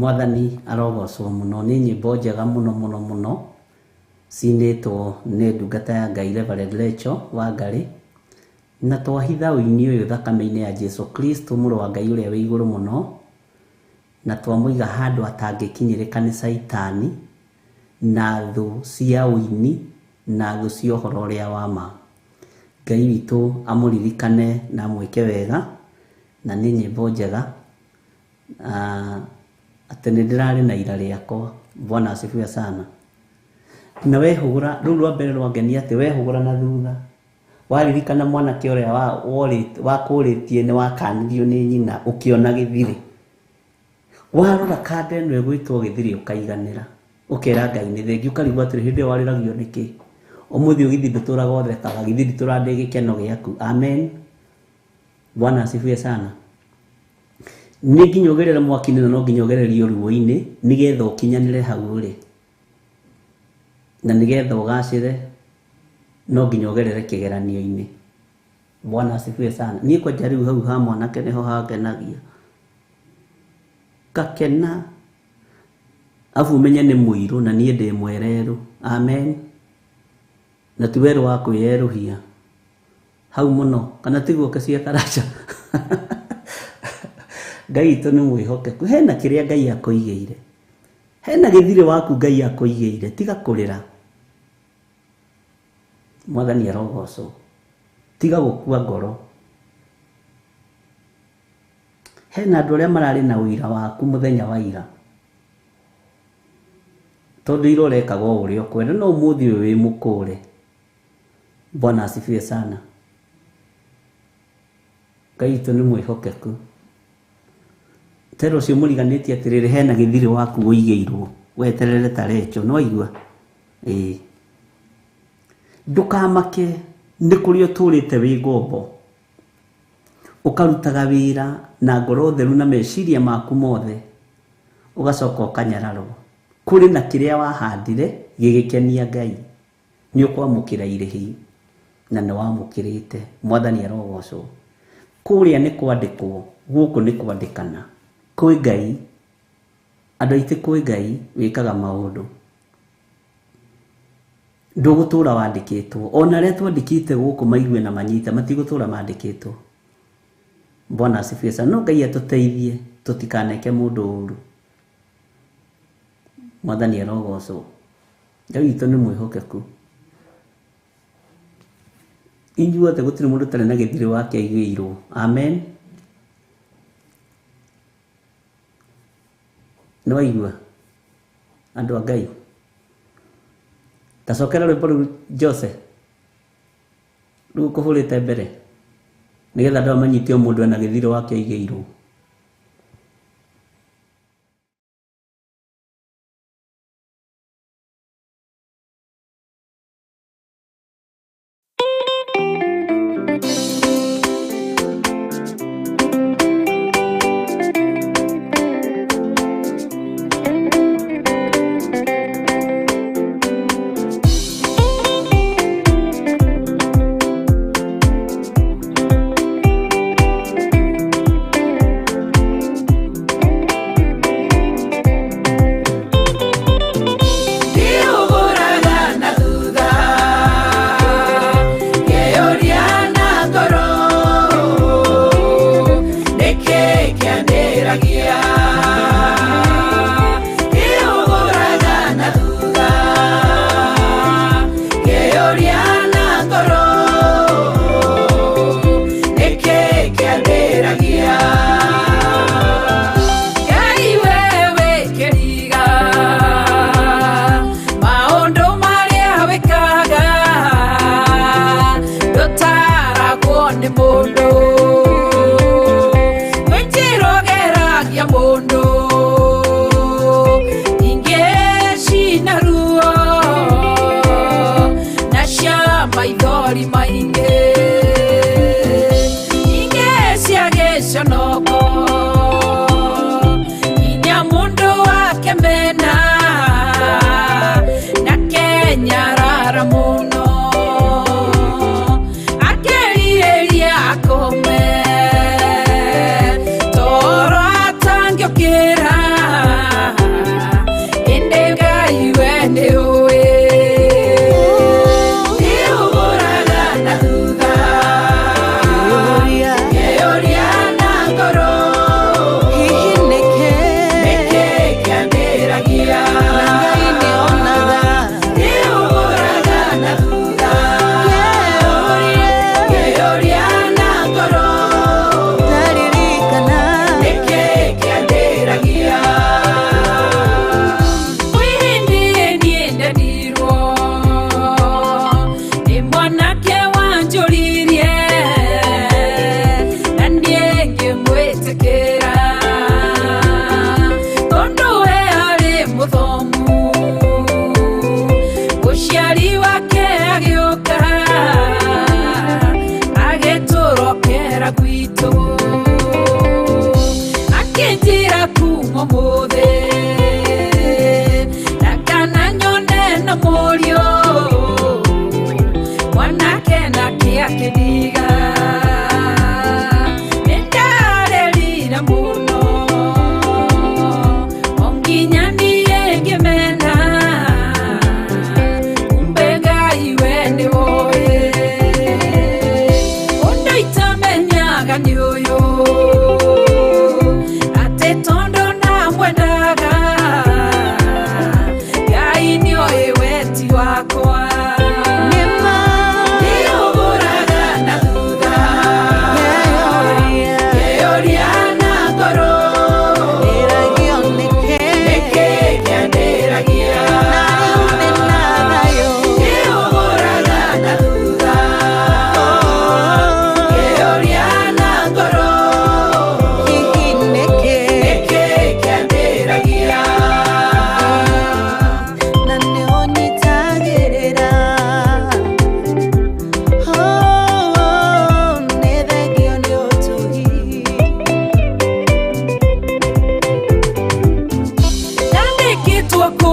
Mwathani arogocwo mũno. Nĩ nyĩmbo njega mũno mũno mũno cinĩtwo nĩ ndungata ya Ngai Reverend Recho wa Ngarĩ. Na twahitha ũini ũyũ thakame-inĩ ya Jesu Kristo mũrũ wa Ngai ũrĩa wĩ igũrũ mũno, na twamũiga handũ atangĩkinyĩrĩka nĩ Caitani na thũ cia ũini na thũ cia ũhoro ũrĩa wa ma. Ngai witũ amũririkane na amwĩke wega, na nĩ nyĩmbo njega. Atĩ nĩ ndĩrarĩ na ira rĩakwa. Bwana asifiwe sana. Na wehũgũra, rũu rwa mbere rwangenia atĩ wehũgũra na thutha waririkana mwanake ũrĩa wakũrĩtie nĩ wakanirio nĩ nyina ũkĩona gĩthirĩ. Warora kanda ĩno ĩgwĩtwo gĩthirĩ ũkaiganĩra, ũkera Ngai nĩ thengiũ, ũkarigwo atĩrĩ hĩndĩ ĩyo warĩragio nĩkĩ? Ũmũthĩ ũgĩthiĩ ndũtũraga ũthekaga, githĩ nditũraga ndĩ gĩkeno gĩaku. Amen. Bwana asifiwe sana. Nĩ nginya ũgerere mwaki-inĩ na no nginya ũgererio ruo-inĩ nĩgetha ũkinyanĩre hau ũrĩ, na nĩgetha ũgacĩre no nginya ũgerere kĩgeranio-inĩ. Bwana asifiwe sana. Niĩ kwanja rĩu hau ha mwanake nĩho hangenagia, ngakena abu ũmenye nĩ mũirũ na niĩ ndĩ mwererũ. Amen. Na ti werũ wa kwĩyerũhia hau mũno, kana tiguo kĩcia karaca. Ngai witũ nĩ mwĩhokeku. Hena kĩrĩa Ngai akũigĩire, hena gĩthirĩ waku Ngai akũigĩire, tiga kũrĩra. Mwathani arogocwo. Tiga gũkua ngoro. Hena andũ arĩa mararĩ na ũira waku mũthenya wa ira, tondũ ira ũrekaga o ũrĩa ũkwenda, no ũmũthĩ ũyũ wĩ mũkũre. Bwana asifiwe sana. Ngai witũ nĩ mwĩhokeku. Tera ũcio mũriganĩtie atĩrĩrĩ, hena gĩthirĩ waku ũigĩirwo weterere ta Recho, no waigua? Ĩĩ. Ndũkamake nĩ kũrĩa ũtũrĩte wĩ ngombo, ũkarutaga wĩra na ngoro theru na meciria maku mothe, ũgacoka ũkanyararwo. Kũrĩ na kĩrĩa wahandire gĩgĩkenia Ngai, nĩ ũkwamũkĩra irĩhi na nĩ wamũkĩrĩte. Mwathani arogocwo. Kũrĩa nĩ kwandĩkwo, gũkũ nĩ kwandĩkana. Kwĩ Ngai, andũ aitũ, kwĩ Ngai wĩkaga maũndũ. Ndũgũtũra wandĩkĩtwo. Ona arĩa twandĩkĩte gũkũ maigue na manyite, matigũtũra mandĩkĩtwo. Bwana asifiwe sana. No Ngai atũteithie tũtikaneke mũndũ ũru. Mwathani arogocwo. Ngai witũ nĩ mwĩhokeku. Inyuothe gũtirĩ mũndũ ũtarĩ na gĩthirĩ wake aigĩirwo. Amen. Nĩ waigua andũ a Ngai? Tacokera rwĩmbo rũu Jose, rũu ũkũhũrĩte mbere, nĩgetha andũ aya manyite o mũndũ ena gĩthirĩ wake aigĩirwo.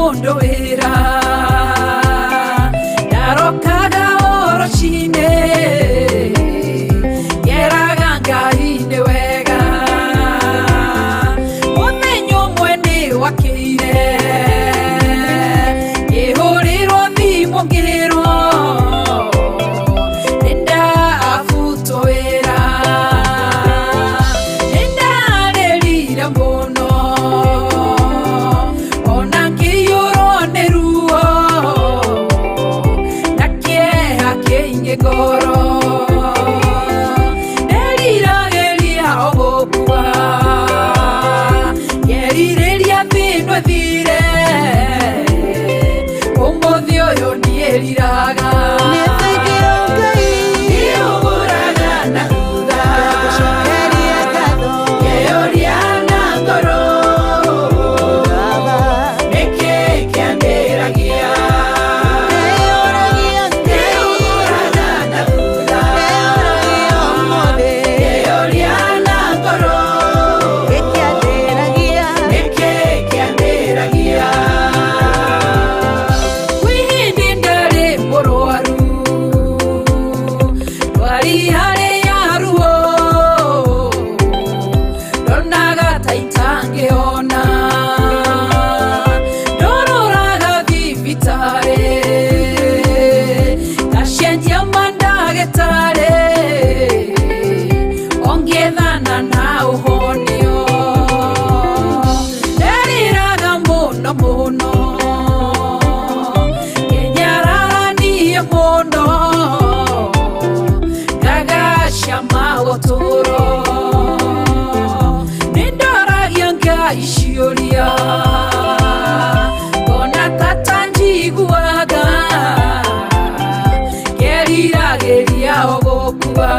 Mũndũ wĩra ndarokaga o rũcinĩ, ngeraga Ngai nĩ wega. Mũthenya ũmwe nĩ wakĩire, ngĩhũrĩrwo thimũ ngĩrwo nĩ ndabutwo wĩra. Nĩ ndarĩrire mũno ona ngĩiyũrwo nĩ ruo na kĩeha kĩingĩ ngoro. Nderiragĩria o gũkua, ngerirĩria thĩno ĩthire, ũmũthĩ ũyũ ndiĩriraga. Nĩ thengiũ Ngai. Ndiũgũraga na thutha. Ngagũcokeria ngatho. Ngeyũria na ngoro. Baba. Nĩkĩ kĩandĩragia? Ndĩyũragia Ngai. Ndiũgũraga na thutha. Ndĩyũragia ũmũthĩ. Ngeyũria na ngoro. Gĩkĩandĩragia. Nĩkĩ kĩandĩragia? Kwĩ hĩndĩ ndarĩ mũrwaru, ndwari harĩ ya ruo, ndonaga ta itangĩhona. Ndororaga thibitarĩ, ngacenjia mandagĩtarĩ, ongĩethana na ũhonio. Nderiraga mũno mũno, ngenyararanie mũno, ngagacama ũtũũro. Nĩ ndoragia Ngai ciũria, ngona tata njiguaga, ngeriragĩria o gũkua.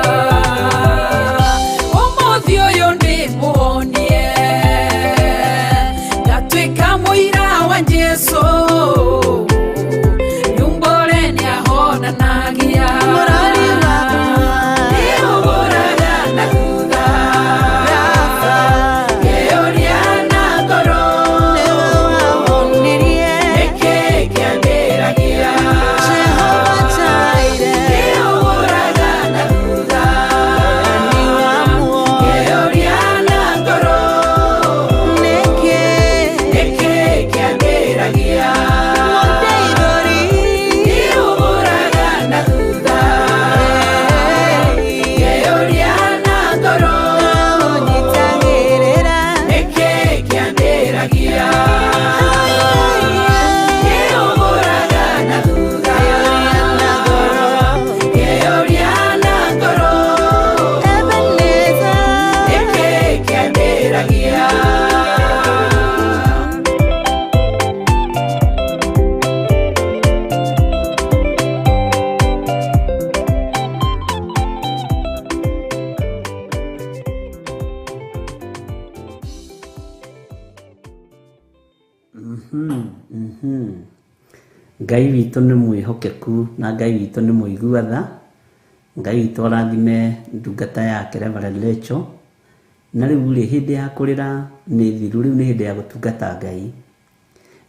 Ũmũthĩ ũyũ nĩ mũhonie, ngatuĩka mũira wa Jesũ, nyumbũre nĩ ahonanagia. Mũrori wakwa. Ndiũgũraga na thutha. Baba. Ngeyũria na ngoro. Nĩwe wahonirie. Nĩkĩ kĩandĩragia? Jehova Jireh. Ndiũgũraga na thutha. Ni wa muoyo. Ngeyũria na ngoro. Nĩkĩ. Nĩkĩ kĩandĩragia? Mũndeithũri. Ndiũgũraga na thutha. Ngeyũria na ngoro. Ũnyitagĩrĩra. Nĩkĩ kĩandĩragia? Ndiũgũraga na thutha. Ngeyũria na ngoro. Ebenezer. Nĩkĩ kĩandĩragia? Ngai witũ nĩ mwĩhokeku na Ngai witũ nĩ mũigua tha. Ngai witũ arathime ndungata yake Reverend Rachel. Na rĩu rĩ, hĩndĩ ya kũrĩra nĩ thiru, rĩu nĩ hĩndĩ ya gũtungata Ngai.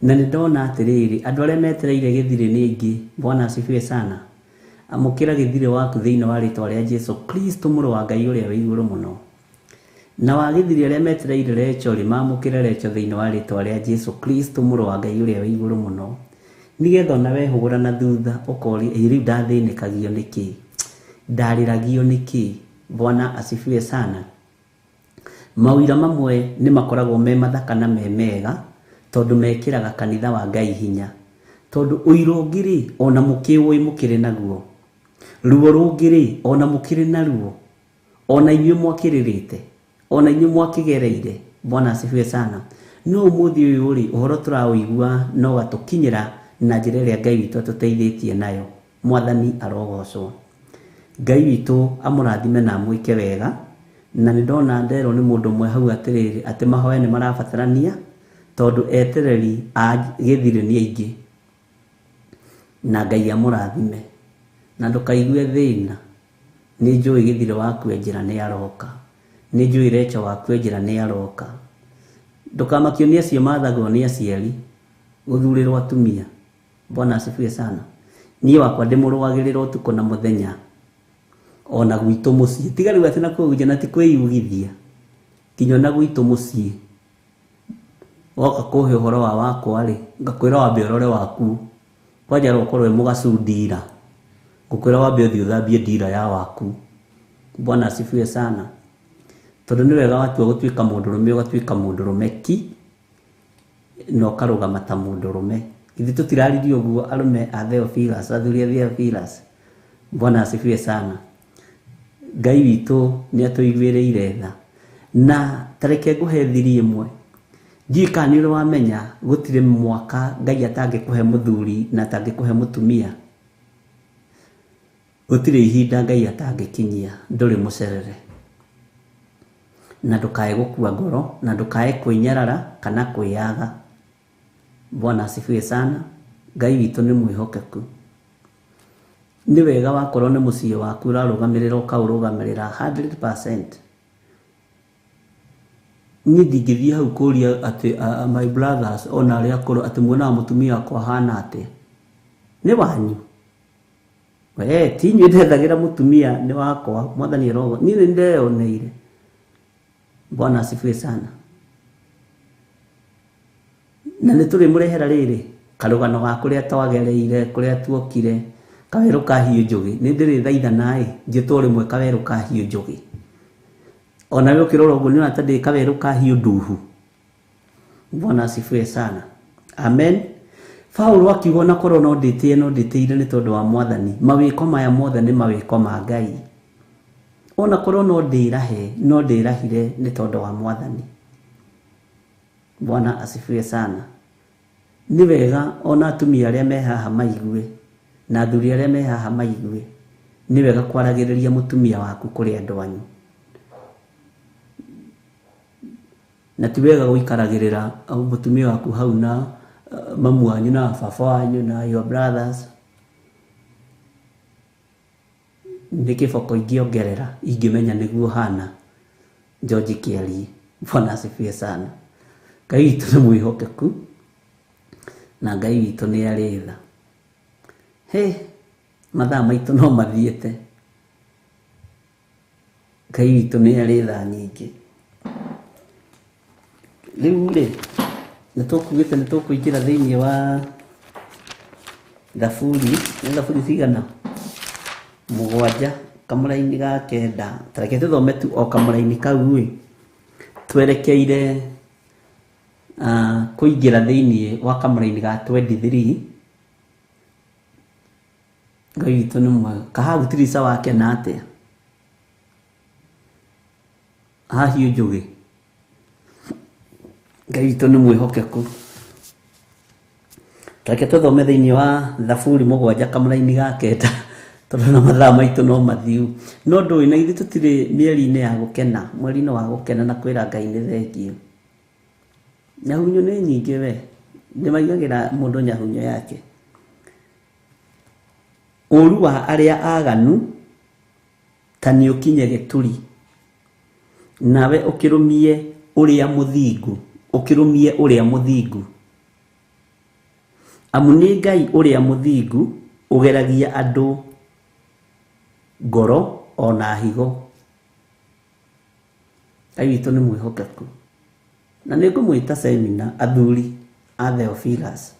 Na nĩ ndona atĩrĩrĩ, andũ arĩa metereire gĩthirĩ nĩ aingĩ. Bwana asifiwe sana. Amũkĩra gĩthirĩ waku thĩinĩ wa rĩtwa rĩa Jesu Kristo mũrũ wa Ngai ũrĩa wĩ igũrũ mũno. Na wagĩthiri arĩa metereire Rachel rĩ, mamũkĩre Rachel thĩinĩ wa rĩtwa rĩa Jesu Kristo mũrũ wa Ngai ũrĩa wĩ igũrũ mũno. Nĩgetha ona wehũgũra na thutha ũkoria, ĩ rĩu ndathĩnĩkagio nĩkĩ? Ndarĩragio nĩkĩ? Bwana asifiwe sana. Mawĩra mamwe nĩ makoragwo me mathaka na me mega tondũ mekĩraga kanitha wa Ngai hinya. Tondũ ũira ũngĩ rĩ, ona mũkĩũĩ mũkĩrĩ naguo. Ruo rũngĩ rĩ, ona mũkĩrĩ naruo. Ona inyuĩ mwakĩrĩrĩte, ona inyuĩ mwakĩgereire. Bwana asifiwe sana. No ũmũthĩ ũyũ rĩ, ũhoro tũraũigua no gatũkinyĩra na njĩra ĩrĩa Ngai witũ atũteithĩtie nayo. Mwathani arogocwo. Ngai witũ amũrathime na amwĩke wega. Na nĩ ndona nderwo nĩ mũndũ ũmwe hau atĩrĩrĩ, atĩ mahoya nĩ marabatarania tondũ etereri a gĩthirĩ nĩ aingĩ. Na Ngai amũrathime. Na ndũkaigue thĩna. Nĩ njũĩ gĩthirĩ waku njĩra nĩ aroka. Nĩ njũĩ Rachel waku njĩra nĩ aroka. Ndũkamakio nĩ acio mathagwo nĩ aciari. Gũthurĩrwo atumia. Bwana asifiwe sana. Niĩ wakwa ndĩmũrũagĩrĩra ũtukũ na mũthenya ona gwitũ mũciĩ. Tiga rĩu atĩ na kũu nja na ti kwĩyugithia. Nginya ona gwitũ mũciĩ. Woka kũhe ũhoro wa wakwa rĩ, ngakwĩra wambe ũrore waku. Kwanja no ũkorwo wĩ mũgacu ndira. Ngũkwĩra wambe ũthiĩ ũthambie ndira ya waku. Bwana asifiwe sana. Tondũ nĩ wega watua gũtuĩka mũndũrũme ũgatuĩka mũndũrũme ki na ũkarũgama ta mũndũrũme. Ithuĩ tũtiraririe ũguo arũme a Theophilus, athuri a Theophilus. Bwana asifiwe sana. Ngai witũ nĩ atũiguĩrĩire tha. Na ta reke ngũhe thiri ĩmwe. Ndiũĩ kana nĩ ũrĩ wamenya gũtirĩ mwaka Ngai atangĩkũhe mũthuri na atangĩkũhe mũtumia. Gũtirĩ ihinda Ngai atangĩkinyia, ndũrĩ mũcerere. Na ndũkae gũkua ngoro, na ndũkae kwĩnyarara kana kwĩyaga. Bwana asifiwe sana. Ngai witũ nĩ mwĩhokeku. Nĩ wega wakorwo nĩ mũciĩ waku ũrarũgamĩrĩra ũkaũrũgamĩrĩra 100%. Niĩ ndingĩthiĩ hau kũria atĩ my brothers ona arĩa akũrũ atĩ muonaga mũtumia wakwa ahana atĩa. Nĩ wanyu. We ti inyuĩ ndethagĩra mũtumia nĩ wakwa, Mwathani arogo. Niĩ nĩ ndeyoneire. Bwana asifiwe sana. Na nĩ tũrĩmũrehera rĩrĩ karũgano ga kũrĩa twagereire, kũrĩa tuokire, kawerũ ka hiũ njũgĩ. Nĩ ndĩrĩthaithana ĩ, njĩtwo rĩmwe kawerũ ka hiũ njũgĩ. Ona we ũkĩrora ũguo nĩ ũrona ta ndĩ kawerũ ka hiũ nduhu. Bwana asifiwe sana. Amen. Paulo akiuga ona korwo no ndĩtĩe no ndĩtĩire nĩ tondũ wa Mwathani. Mawĩko maya mothe nĩ mawĩko ma Ngai. Ona korwo no ndĩrahe, no ndĩrahire nĩ tondũ wa Mwathani. Bwana asifiwe sana. Nĩ wega ona atumia arĩa me haha maigue na athuri arĩa me haha maigue. Nĩ wega kwaragĩrĩria mũtumia waku kũrĩ andũ anyu. Na ti wega gũikaragĩrĩra mũtumia waku hau na mamu wanyu na baba wanyu na your brothers. Nĩ kĩboko ingĩongerera ingĩmenya nĩguo hana George Kĩarie. Bwana asifiwe sana. Ngai witũ nĩ mwĩhokeku na Ngai witũ nĩ arĩ tha. He, mathaa maitũ no mathiĩte. Ngai witũ nĩ arĩ tha nyingĩ. Rĩu rĩ, nĩ tũkugĩte nĩ tũkũingĩra thĩinĩ wa Thaburi, nĩ Thaburi cigana? 7 kamũraini ga 9. Ta reke tũthome tu o kamũraini kau ĩ, twerekeire kũingĩra thĩinĩ wa kamũraini ga 23. Ngai witũ nĩ mwega. Kahagu Tirisa wakena atĩa? Hahiũ njũgĩ. Ngai witũ nĩ mwĩhokeku. Reke tũthome thĩinĩ wa Thaburi 7 kamũraini ga 9 tondũ na mathaa maitũ no mathiu. No ndũĩ na ithuĩ tũtirĩ mĩeri-inĩ ya gũkena, mweri-inĩ wa gũkena na kwĩra Ngai nĩ thengio. Nyahunyo nĩ nyingĩ we, nĩ maigagĩra mũndũ nyahunyo yake. Ũru wa arĩa aganu ta nĩ ũkinye gĩturi, nawe ũkĩrũmie ũrĩa mũthingu, ũkĩrũmie ũrĩa mũthingu. Amu nĩ Ngai ũrĩa mũthingu ũgeragia andũ ngoro ona higo. Ngai witũ nĩ mwĩhokeku. Na nĩ ngũmwĩta semina athuri a Theophilus.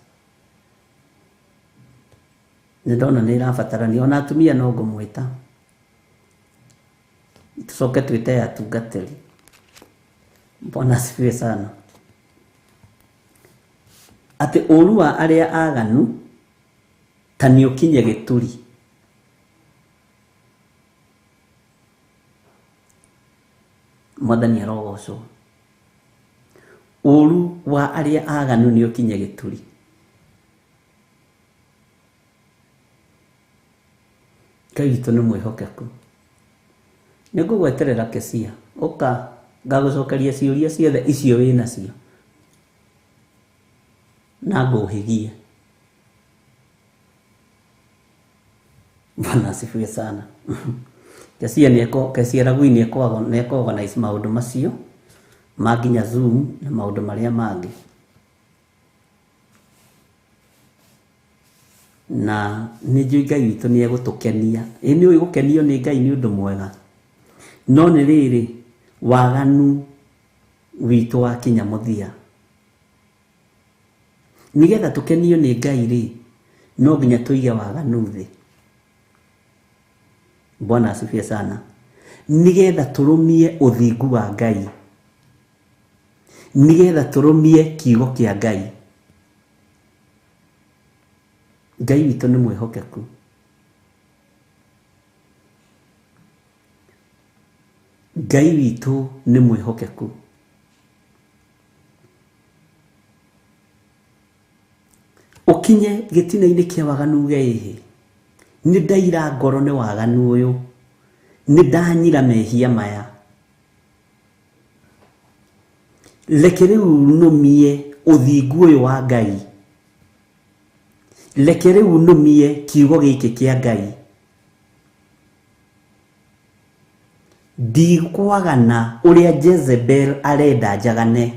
Nĩ ndona nĩ ĩrabatarania ona atumia no ngũmwĩta. Tũcoke twĩte atungatĩri. Bwana asifiwe sana. Atĩ ũru wa arĩa aganu ta nĩ ũkinye gĩturi. Mwathani arogocwo. Ũru wa arĩa aganu nĩ ũkinye gĩturi. Ngai witũ nĩ mwĩhokeku. Nĩ ngũgweterera Kesia, ũka ngagũcokeria ciũria ciothe icio wĩ nacio na ngũhĩgie. Bwana asifiwe sana. Kesia Kesia Ragui nĩ ekũ organize maũndũ macio ma nginya Zoom na maũndũ marĩa mangĩ. Na nĩ njũĩ Ngai witũ nĩ egũtũkenia. Ĩ nĩ ũĩ gũkenio nĩ Ngai nĩ ũndũ mwega. No nĩ rĩrĩ, waganu witũ wakinya mũthia. Nĩgetha tũkenio nĩ Ngai rĩ, no nginya tũige waganu thĩ. Bwana asifiwe sana. Nĩgetha tũrũmie ũthingu wa Ngai. Nĩgetha tũrũmie kiugo kĩa Ngai. Ngai witũ nĩ mwĩhokeku. Ngai witũ nĩ mwĩhokeku. Ũkinye gĩtina-inĩ kĩa waganu uge ĩhĩ, nĩ ndaira ngoro nĩ waganu ũyũ, nĩ ndanyira mehia maya. Reke rĩu nũmie ũthingu ũyũ wa Ngai. Reke rĩu nũmie kiugo gĩkĩ kĩa Ngai. Ndikwagana ũrĩa Jezebel arenda njagane.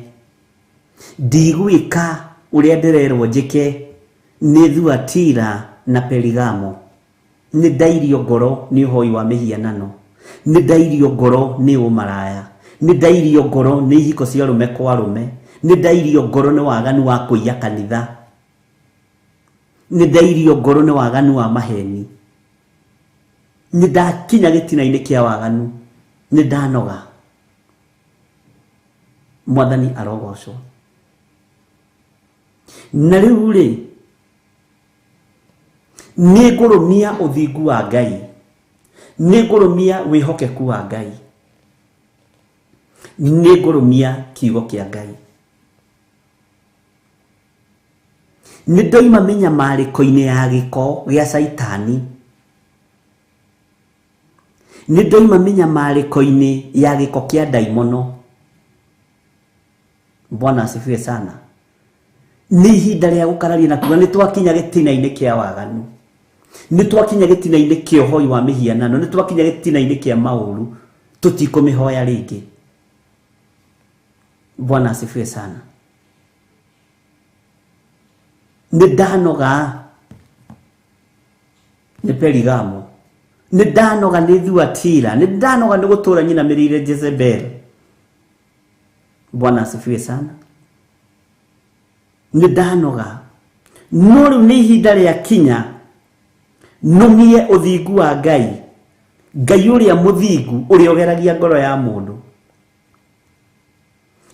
Ndigwĩka ũrĩa ndĩrerwo njĩke nĩ Thuatira na Perigamo. Nĩ ndairio ngoro nĩ ũhoi wa mĩhianano. Nĩ ndairio ngoro nĩ ũmaraya. Nĩ ndairio ngoro nĩ ihiko cia arũme kwa arũme. Nĩ ndairio ngoro nĩ waganu wa kũiya kanitha. Nĩ ndairio ngoro nĩ waganu wa maheni. Nĩ ndakinya gĩtina-inĩ kĩa waganu. Nĩ ndanoga. Mwathani arogocwo. Na rĩu rĩ, nĩ ngũrũmia ũthingu wa Ngai. Nĩ ngũrũmia wĩhokeku wa Ngai. Nĩ ngũrũmia kiugo kĩa Ngai. Nĩ ndoima mĩnyamarĩko-inĩ ya gĩko gĩa Caitani. Nĩ ndoima mĩnyamarĩko-inĩ ya gĩko kĩa ndaimono. Bwana asifiwe sana. Nĩ ihinda rĩa gũkararia na kuga nĩ twakinya gĩtina-inĩ kĩa waganu. Nĩ twakinya gĩtina-inĩ kĩa ũhoi wa mĩhianano. Nĩ twakinya gĩtina-inĩ kĩa maũru. Tũtikũmĩhoya rĩngĩ. Bwana asifiwe sana. Nĩ ndanoga nĩ Perigamo. Nĩ ndanoga nĩ Thuatira. Nĩ ndanoga nĩ gũtũra nyinamĩrĩire Jezebel. Bwana asifiwe sana. Nĩ ndanoga. No rĩu nĩ ihinda rĩa kinya nũmie ũthingu wa Ngai. Ngai ũrĩa mũthingu ũrĩa ũgeragia ngoro ya mũndũ.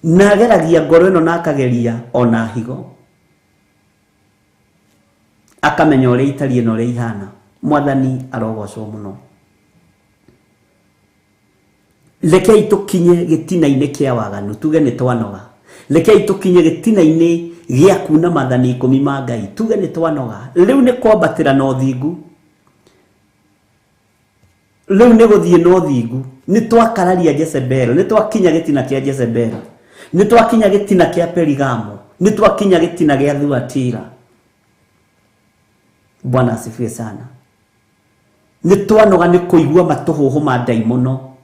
Na ageragia ngoro ĩno na akageria ona higo. Akamenya ũrĩa itariĩ na ũrĩa ihana. Mwathani arogocwo mũno. Rekei tũkinye gĩtina-inĩ kĩa waganu tuge nĩ twanoga. Rekei tũkinye gĩtina-inĩ gĩa kuna maathani ikũmi ma Ngai tuge nĩ twanoga. Rĩu nĩ kwambatĩra na ũthingu. Rĩu nĩ gũthiĩ na ũthingu. Nĩ twakararia Jezebel. Nĩ twakinya gĩtina kĩa Jezebel. Nĩ twakinya gĩtina kĩa Perigamo. Nĩ twakinya gĩtina gĩa Thuatira. Bwana asifiwe sana. Nĩ twanoga nĩ kũigua matũhũhũ ma ndaimono.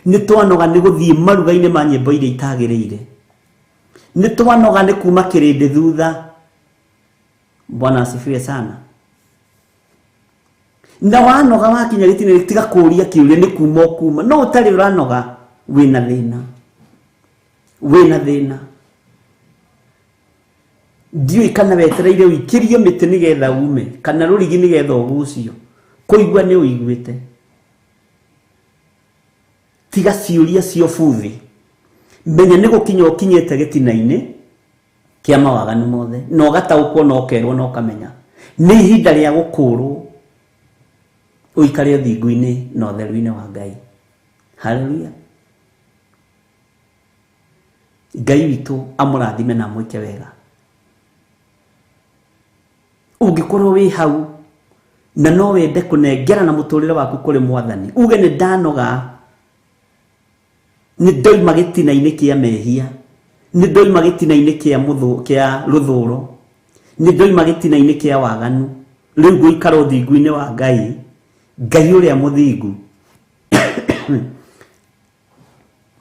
Nĩ twanoga nĩ gũthiĩ maruga-inĩ ma nyĩmbo iria itagĩrĩire. Nĩ twanoga nĩ kuma kĩrĩndĩ thutha. Bwana asifiwe sana. Na wanoga wakinya gĩtina tiga kũũria kĩũria nĩ kuma ũkuma. No ũtarĩ ũranoga wĩna thĩna. Wĩna thĩna. Ndiũĩ kana wetereire ũikĩrie mĩtĩ nĩgetha ume kana rũrigi nĩgetha ũgucio. Kũigua nĩ ũiguĩte. Tiga ciũria cia ũbuthi. Menya nĩ gũkinya ũkinyĩte gĩtina-inĩ kĩa mawaganu mothe. Na ũgataũkwo na ũkerwo na ũkamenya. Nĩ ihinda rĩa gũkũrwo ũikare ũthingu-inĩ na ũtheru-inĩ wa Ngai. Haleluya. Ngai witũ amũrathime na amwĩke wega. Ũngĩkorwo wĩ hau na no wende kũnengera na mũtũrĩre waku kũrĩ Mwathani, uge nĩ ndanoga, nĩ ndoima gĩtina-inĩ kĩa mehia, nĩ ndoima gĩtina-inĩ kĩa mũthũ, kĩa rũthũro, nĩ ndoima gĩtina-inĩ kĩa waganu, rĩu ngũikara ũthingu-inĩ wa Ngai, Ngai ũrĩa mũthingu.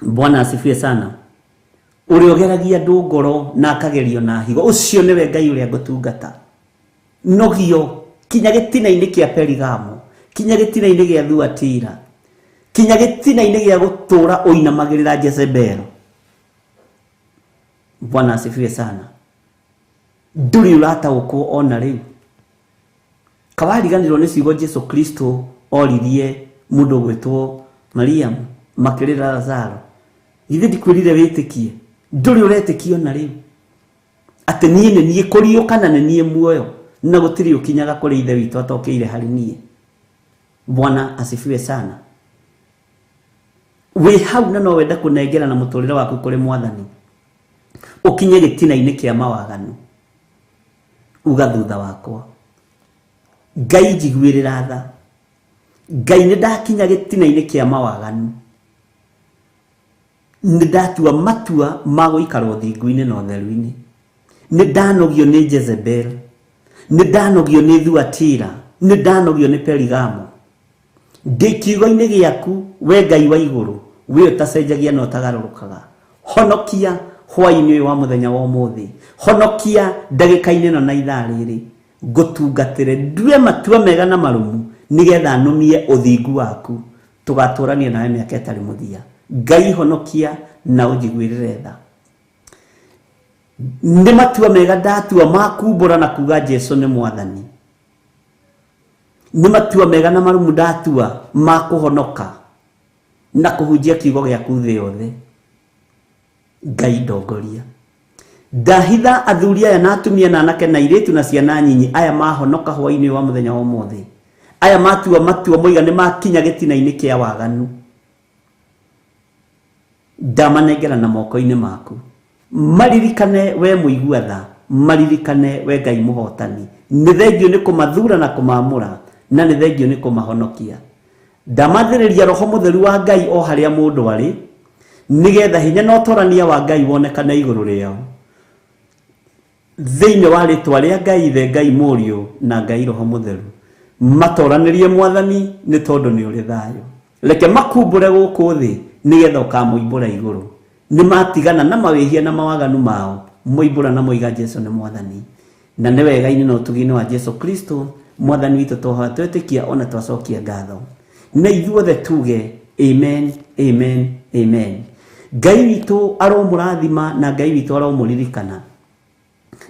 Bwana asifiwe sana. Ũrĩa ũgeragia andũ ngoro na akagerio na higo, ũcio nĩwe Ngai ũrĩa ngũtungata. Nogio Kinya gĩtina-inĩ kĩa Perigamo, kinya gĩtina-inĩ gĩa Thuatira, kinya gĩtina-inĩ gĩa gũtũũra ũinamagĩrĩra Jezebel. Bwana asifiwe sana. Ndũrĩ ũrataũkwo ona rĩu. Kawariganĩrwo nĩ ciugo Jesu Kristo oririe mũndũ ũgwĩtwo Mariam makĩrĩra Lazaro. Githĩ ndikwĩrire wĩtĩkie? Ndũrĩ ũretĩkia ona rĩu atĩ niĩ nĩ niĩ kũriũka na nĩ niĩ muoyo, na gũtirĩ ũkinyaga kũrĩ Ithe witũ atokĩire harĩ niĩ. Bwana asifiwe sana. Wĩ hau na no wende kũnengera na mũtũrĩre waku kũrĩ Mwathani, ũkinye gĩtina-inĩ kĩa mawaganu, uga thutha wakwa, Ngai njiguĩrĩra tha, Ngai nĩ ndakinya gĩtina-inĩ kĩa mawaganu, nĩ ndatua matua ma gũikara ũthingu-inĩ na ũtheru-inĩ, nĩ ndanogio nĩ Jezebel, nĩ ndanogio nĩ Thuatira, nĩ ndanogio nĩ Perigamo. Ndĩ kiugo-inĩ gĩaku we Ngai wa igũrũ, we ũtacenjagia na ũtagarũrũkaga. Honokia hwaĩ-inĩ ũyũ wa mũthenya wa ũmũthĩ, honokia ndagĩka-inĩ ĩno na ithaa rĩrĩ, ngũtungatĩre, ndue matua mega na marũmu, nĩgetha nũmie ũthingu waku, tũgatũrania nawe mĩaka ĩtarĩ mũthia. Ngai honokia na ũnjiguĩrĩre tha. Nĩ matua mega ndatua ma kumbũra na kuga Jesu nĩ Mwathani. Nĩ matua mega na marũmu ndatua ma kũhonoka na kũhunjia kiugo gĩaku thĩ yothe. Ngai ndongoria. Ndahitha athuri aya na atumia na anake na airĩtu na ciana nyinyi aya mahonoka hwaĩ-inĩ wa mũthenya wa ũmũthĩ, aya matua matua moiga nĩ makinya gĩtina-inĩ kĩa waganu, ndamanengera na moko-inĩ maku. Maririkane we mũigua tha, maririkane we Ngai mũhotani. Nĩ thengio nĩ kũmathura na kũmamũra, na nĩ thengio nĩ kũmahonokia. Ndamathĩrĩria Roho Mũtheru wa Ngai o harĩa mũndũ arĩ, nĩgetha hinya na ũtorania wa Ngai wonekane igũrũ rĩao. Thĩinĩ wa rĩtwa rĩa Ngai Ithe, Ngai Mũriũ na Ngai Roho Mũtheru, matoranĩrie Mwathani nĩ tondũ nĩ ũrĩ thayũ. Reke makumbũre gũkũ thĩ nĩgetha ũkamoimbũra igũrũ. Nĩ matigana na mawĩhia na mawaganu mao, moimbũra na moiga Jesu nĩ Mwathani. Na nĩ wega-inĩ na ũtugi-inĩ wa Jesu Kristo Mwathani witũ twahoya twetĩkia ona twacokia ngatho. Na ithuothe tuge amen, amen, amen. Ngai witũ aromũrathima na Ngai witũ aromũririkana.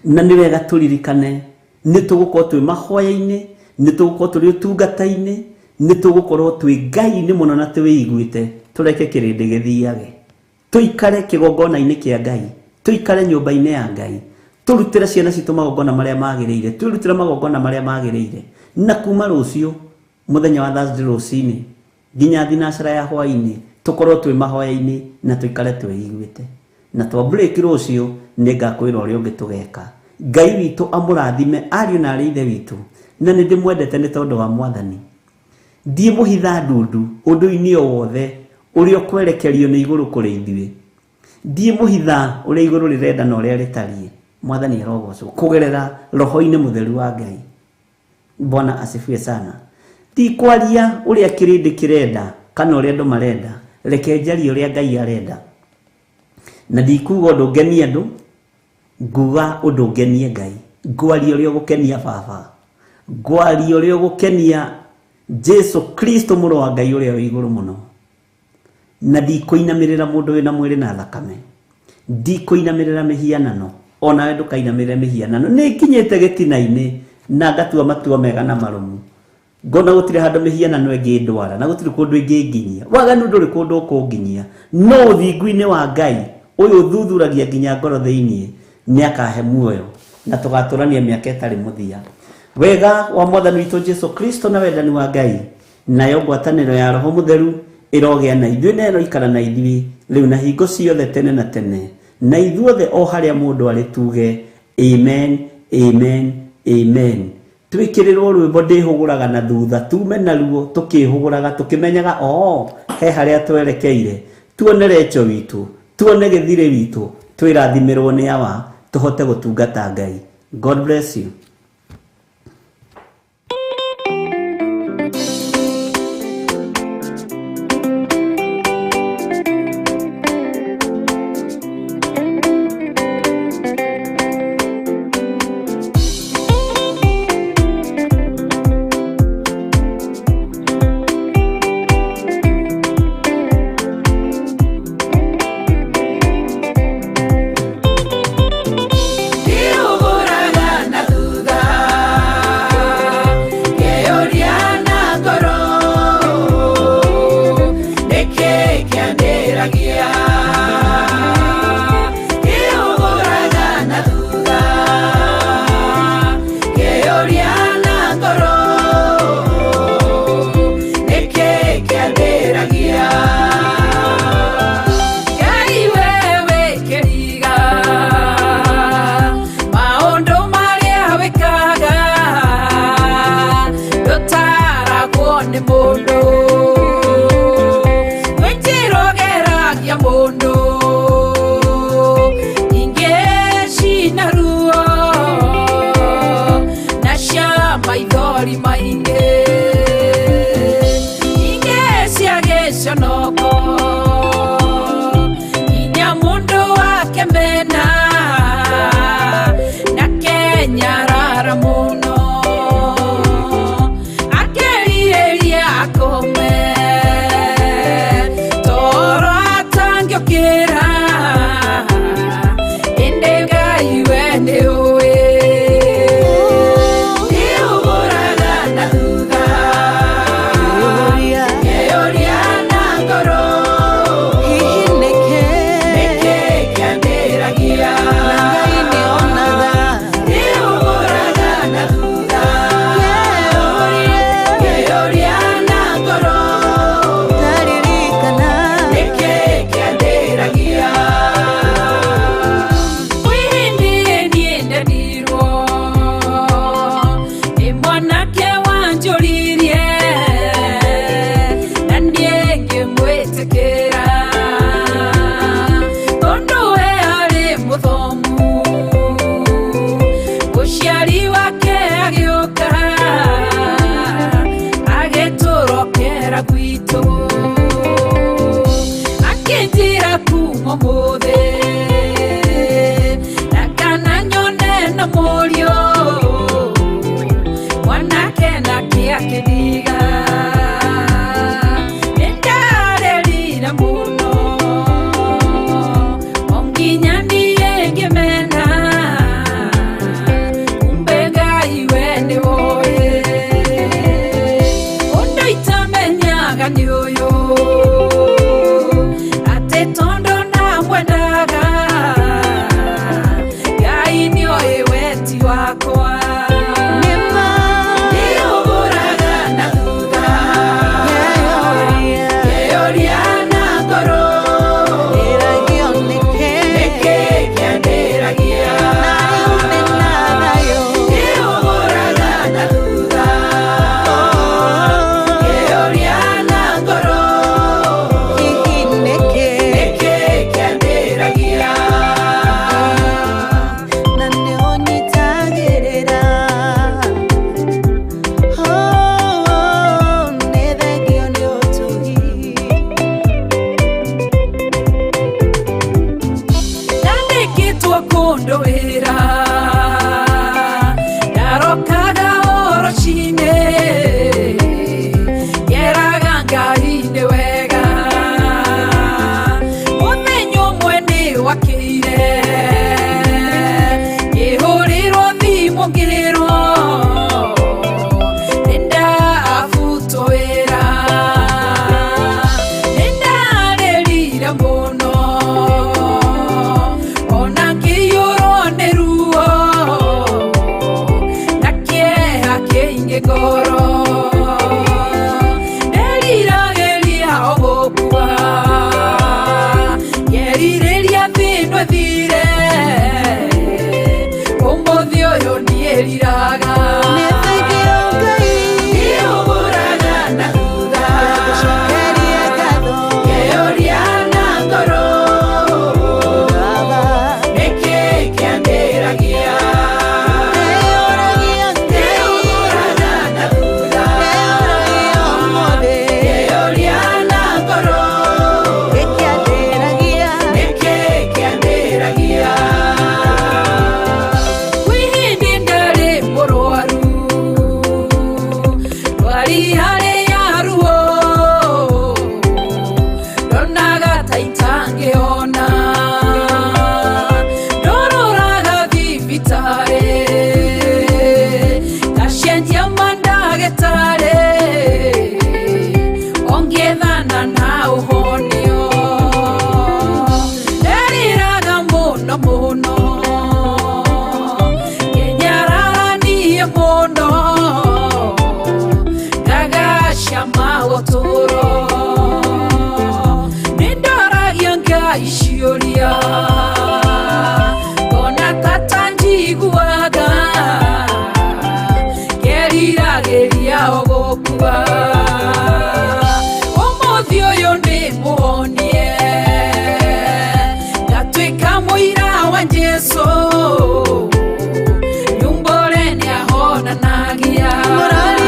Na nĩ wega tũririkane nĩ tũgũkorwo twĩ mahoya-inĩ, nĩ tũgũkorwo tũrĩ ũtungata-inĩ, nĩ tũgũkorwo twĩ Ngai-inĩ mũno na twĩiguĩte, tũreke kĩrĩndĩ gĩthiage. Tũikare kĩgongona-inĩ kĩa Ngai, tũikare nyũmba-inĩ ya Ngai, tũrutĩre ciana citũ magongona marĩa magĩrĩire, twĩrutĩre magongona marĩa magĩrĩire. Na kuma rũciũ mũthenya wa Thursday rũcinĩ nginya thinacara ya hwaĩ-inĩ tũkorwo twĩ mahoya-inĩ na tũikare twĩiguĩte. Na twa break rũciũ nĩ ngakwĩra ũrĩa ũngĩ tũgeka. Ngai witũ amũrathime ariũ na arĩ ithe witũ, na nĩ ndĩmwendete nĩ tondũ wa Mwathani. Ndiĩ mũhitha ndundu ũndũ-inĩ o wothe ũrĩa ũkwerekerio nĩ igũrũ kũrĩ ithuĩ. Ndiĩ mũhitha ũrĩa igũrũ rĩrenda na ũrĩa rĩtariĩ. Mwathani arogocwo kũgerera roho-inĩ mũtheru wa Ngai. Bwana asifiwe sana. Ti kwaria ũrĩa kĩrĩndĩ kĩrenda kana ũrĩa andũ marenda, reke njarie ũrĩa Ngai arenda. Na ndikuga ũndũ ngenie andũ, nguga ũndũ ngenie Ngai. Ngwaria ũrĩa ũgũkenia Baba, ngwaria ũrĩa ũgũkenia Jesu Kristo mũrũ wa Ngai ũrĩa wĩ igũrũ mũno. Na ndikũinamĩrĩra mũndũ wĩna mwĩrĩ na thakame, ndikũinamĩrĩra mĩhianano, onawe ndũkainamĩrĩre mĩhianano. Nĩ nginyĩte gĩtina-inĩ na ngatua matua mega na marũmu, ngona gũtirĩ handũ mĩhianano ĩngĩndwara na gũtirĩ kũndũ ĩngĩnginyia. Waganu ndũrĩ kũndũ ũkũnginyia, no ũthingu-inĩ wa Ngai ũyũ ũthuthuragia nginya ngoro thĩinĩ nĩ akahe muoyo na tũgatũrania mĩaka ĩtarĩ mũthia. Wega wa Mwathani witũ Jesu Kristo na wendani wa Ngai nayo ngwatanĩro ya Roho Mũtheru ĩrogĩa na ithuĩ na ĩroikara na ithuĩ rĩu na hingo ciothe tene na tene. Na ithuothe o harĩa mũndũ arĩ tuge amen, amen, amen. Twĩkĩrĩrwo rwĩmbo ndĩhũgũraga na thutha, tume naruo tũkĩhũgũraga tũkĩmenyaga o he harĩa twerekeire. Tuone recho witũ, tuone gĩthirĩ witũ, twĩrathimĩrwo nĩ awa, tũhote gũtungata Ngai. God bless you. Ndwari maingĩ ingĩ cia gĩconoko nginya mũndũ wake mena na kenyarara mũno akerirĩria akome toro atangĩũkĩra ĩndĩ Ngai we nĩũĩ nĩũhũraga na thutha Ngeyũria, ngeyũria na ngoro hihi nĩkĩ? Nĩkĩ kĩandĩragia Na Ngai nĩonaga. Nĩũhũraga na thutha Ngeyũria, ngeyũria na ngoro ndaririkana. Nĩkĩ kĩandĩragia kwĩ hĩndĩ niĩ ndendirwo nĩ mwanake wanjũririe na niĩ ngĩmwĩtĩkĩra tondũ we arĩ mũthomu mũciari wake agĩũka agĩtũrokera gwitũ akĩnjĩra kuma ũmũthĩ na kana nyone na mũriũ mwanake nake akĩndiga nĩndarĩrire mũno o nginya niĩ ngĩmena kumbe Ngai we nĩwoĩ ũndũ itamenyaga nĩ ũyũ atĩ tondũ ndamwendaga Ngai nĩoĩ weti wakwa Nĩma. Nĩũhũraga na thutha Ngeyũria, ngeyũria na ngoro ndĩragio nĩkĩ? Nĩkĩ kĩandĩragia Na rĩu ndĩna thayũ. Nĩũhũraga na thutha ngeyũria na ngoro Hihi nĩkĩ? Nĩkĩ kĩandĩragia Na nĩũnyitagĩrĩra. Oh, nĩ thengio nĩ ũtugi. Ndandĩkĩtwo kũndũ wĩra ndarokaga o rũcinĩ ngeraga Ngai nĩ wega mũthenya ũmwe nĩ wakĩire ngĩhũrĩrwo thimũ ngĩrwo nĩndabutwo wĩra nĩndarĩrire mũno ona ngĩiyũrwo nĩ ruo na kĩeha kĩingĩ ngoro nderiragĩria o gũkua ngerirĩria thĩno ĩthire ũmũthĩ ũyũ ndiĩriraga Nĩ thengio Ngai. Nĩũhũraga na thutha Ngũcokeria ngatho. ngeyũria na ngoro Baba. Nĩkĩ kĩandĩragia Ndĩyũragia Ngai. Nĩũhũraga na thutha Ndĩyũragia ũmũthĩ. ngeyũria na ngoro Gĩkĩandĩragia. Nĩkĩ kĩandĩragia kwĩ hĩndĩ ndarĩ mũrwaru ndwari harĩ ya ruo ndonaga ta itangĩona ndororaga thibitarĩ ngacenjia mandagĩtarĩ ongĩethana na ũhonio nderiraga mũno mũno ngenyararanie mũno ngagacama ũtũũro nĩndoragia Ngai ciũria ngona tata njiguaga ngeriragĩria o gũkua ũmũthĩ ũyũ nĩ mũhonie ngatuĩka mũira wa Jesũ nyumbore nĩahonanagia Mũrori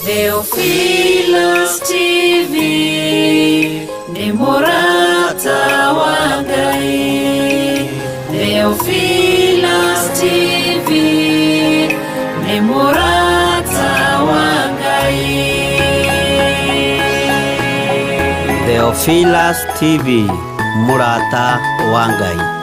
Theophilus TV nĩ mũrata wa Ngai. Theophilus TV nĩ mũrata wa Ngai. Theophilus TV, mũrata wa Ngai.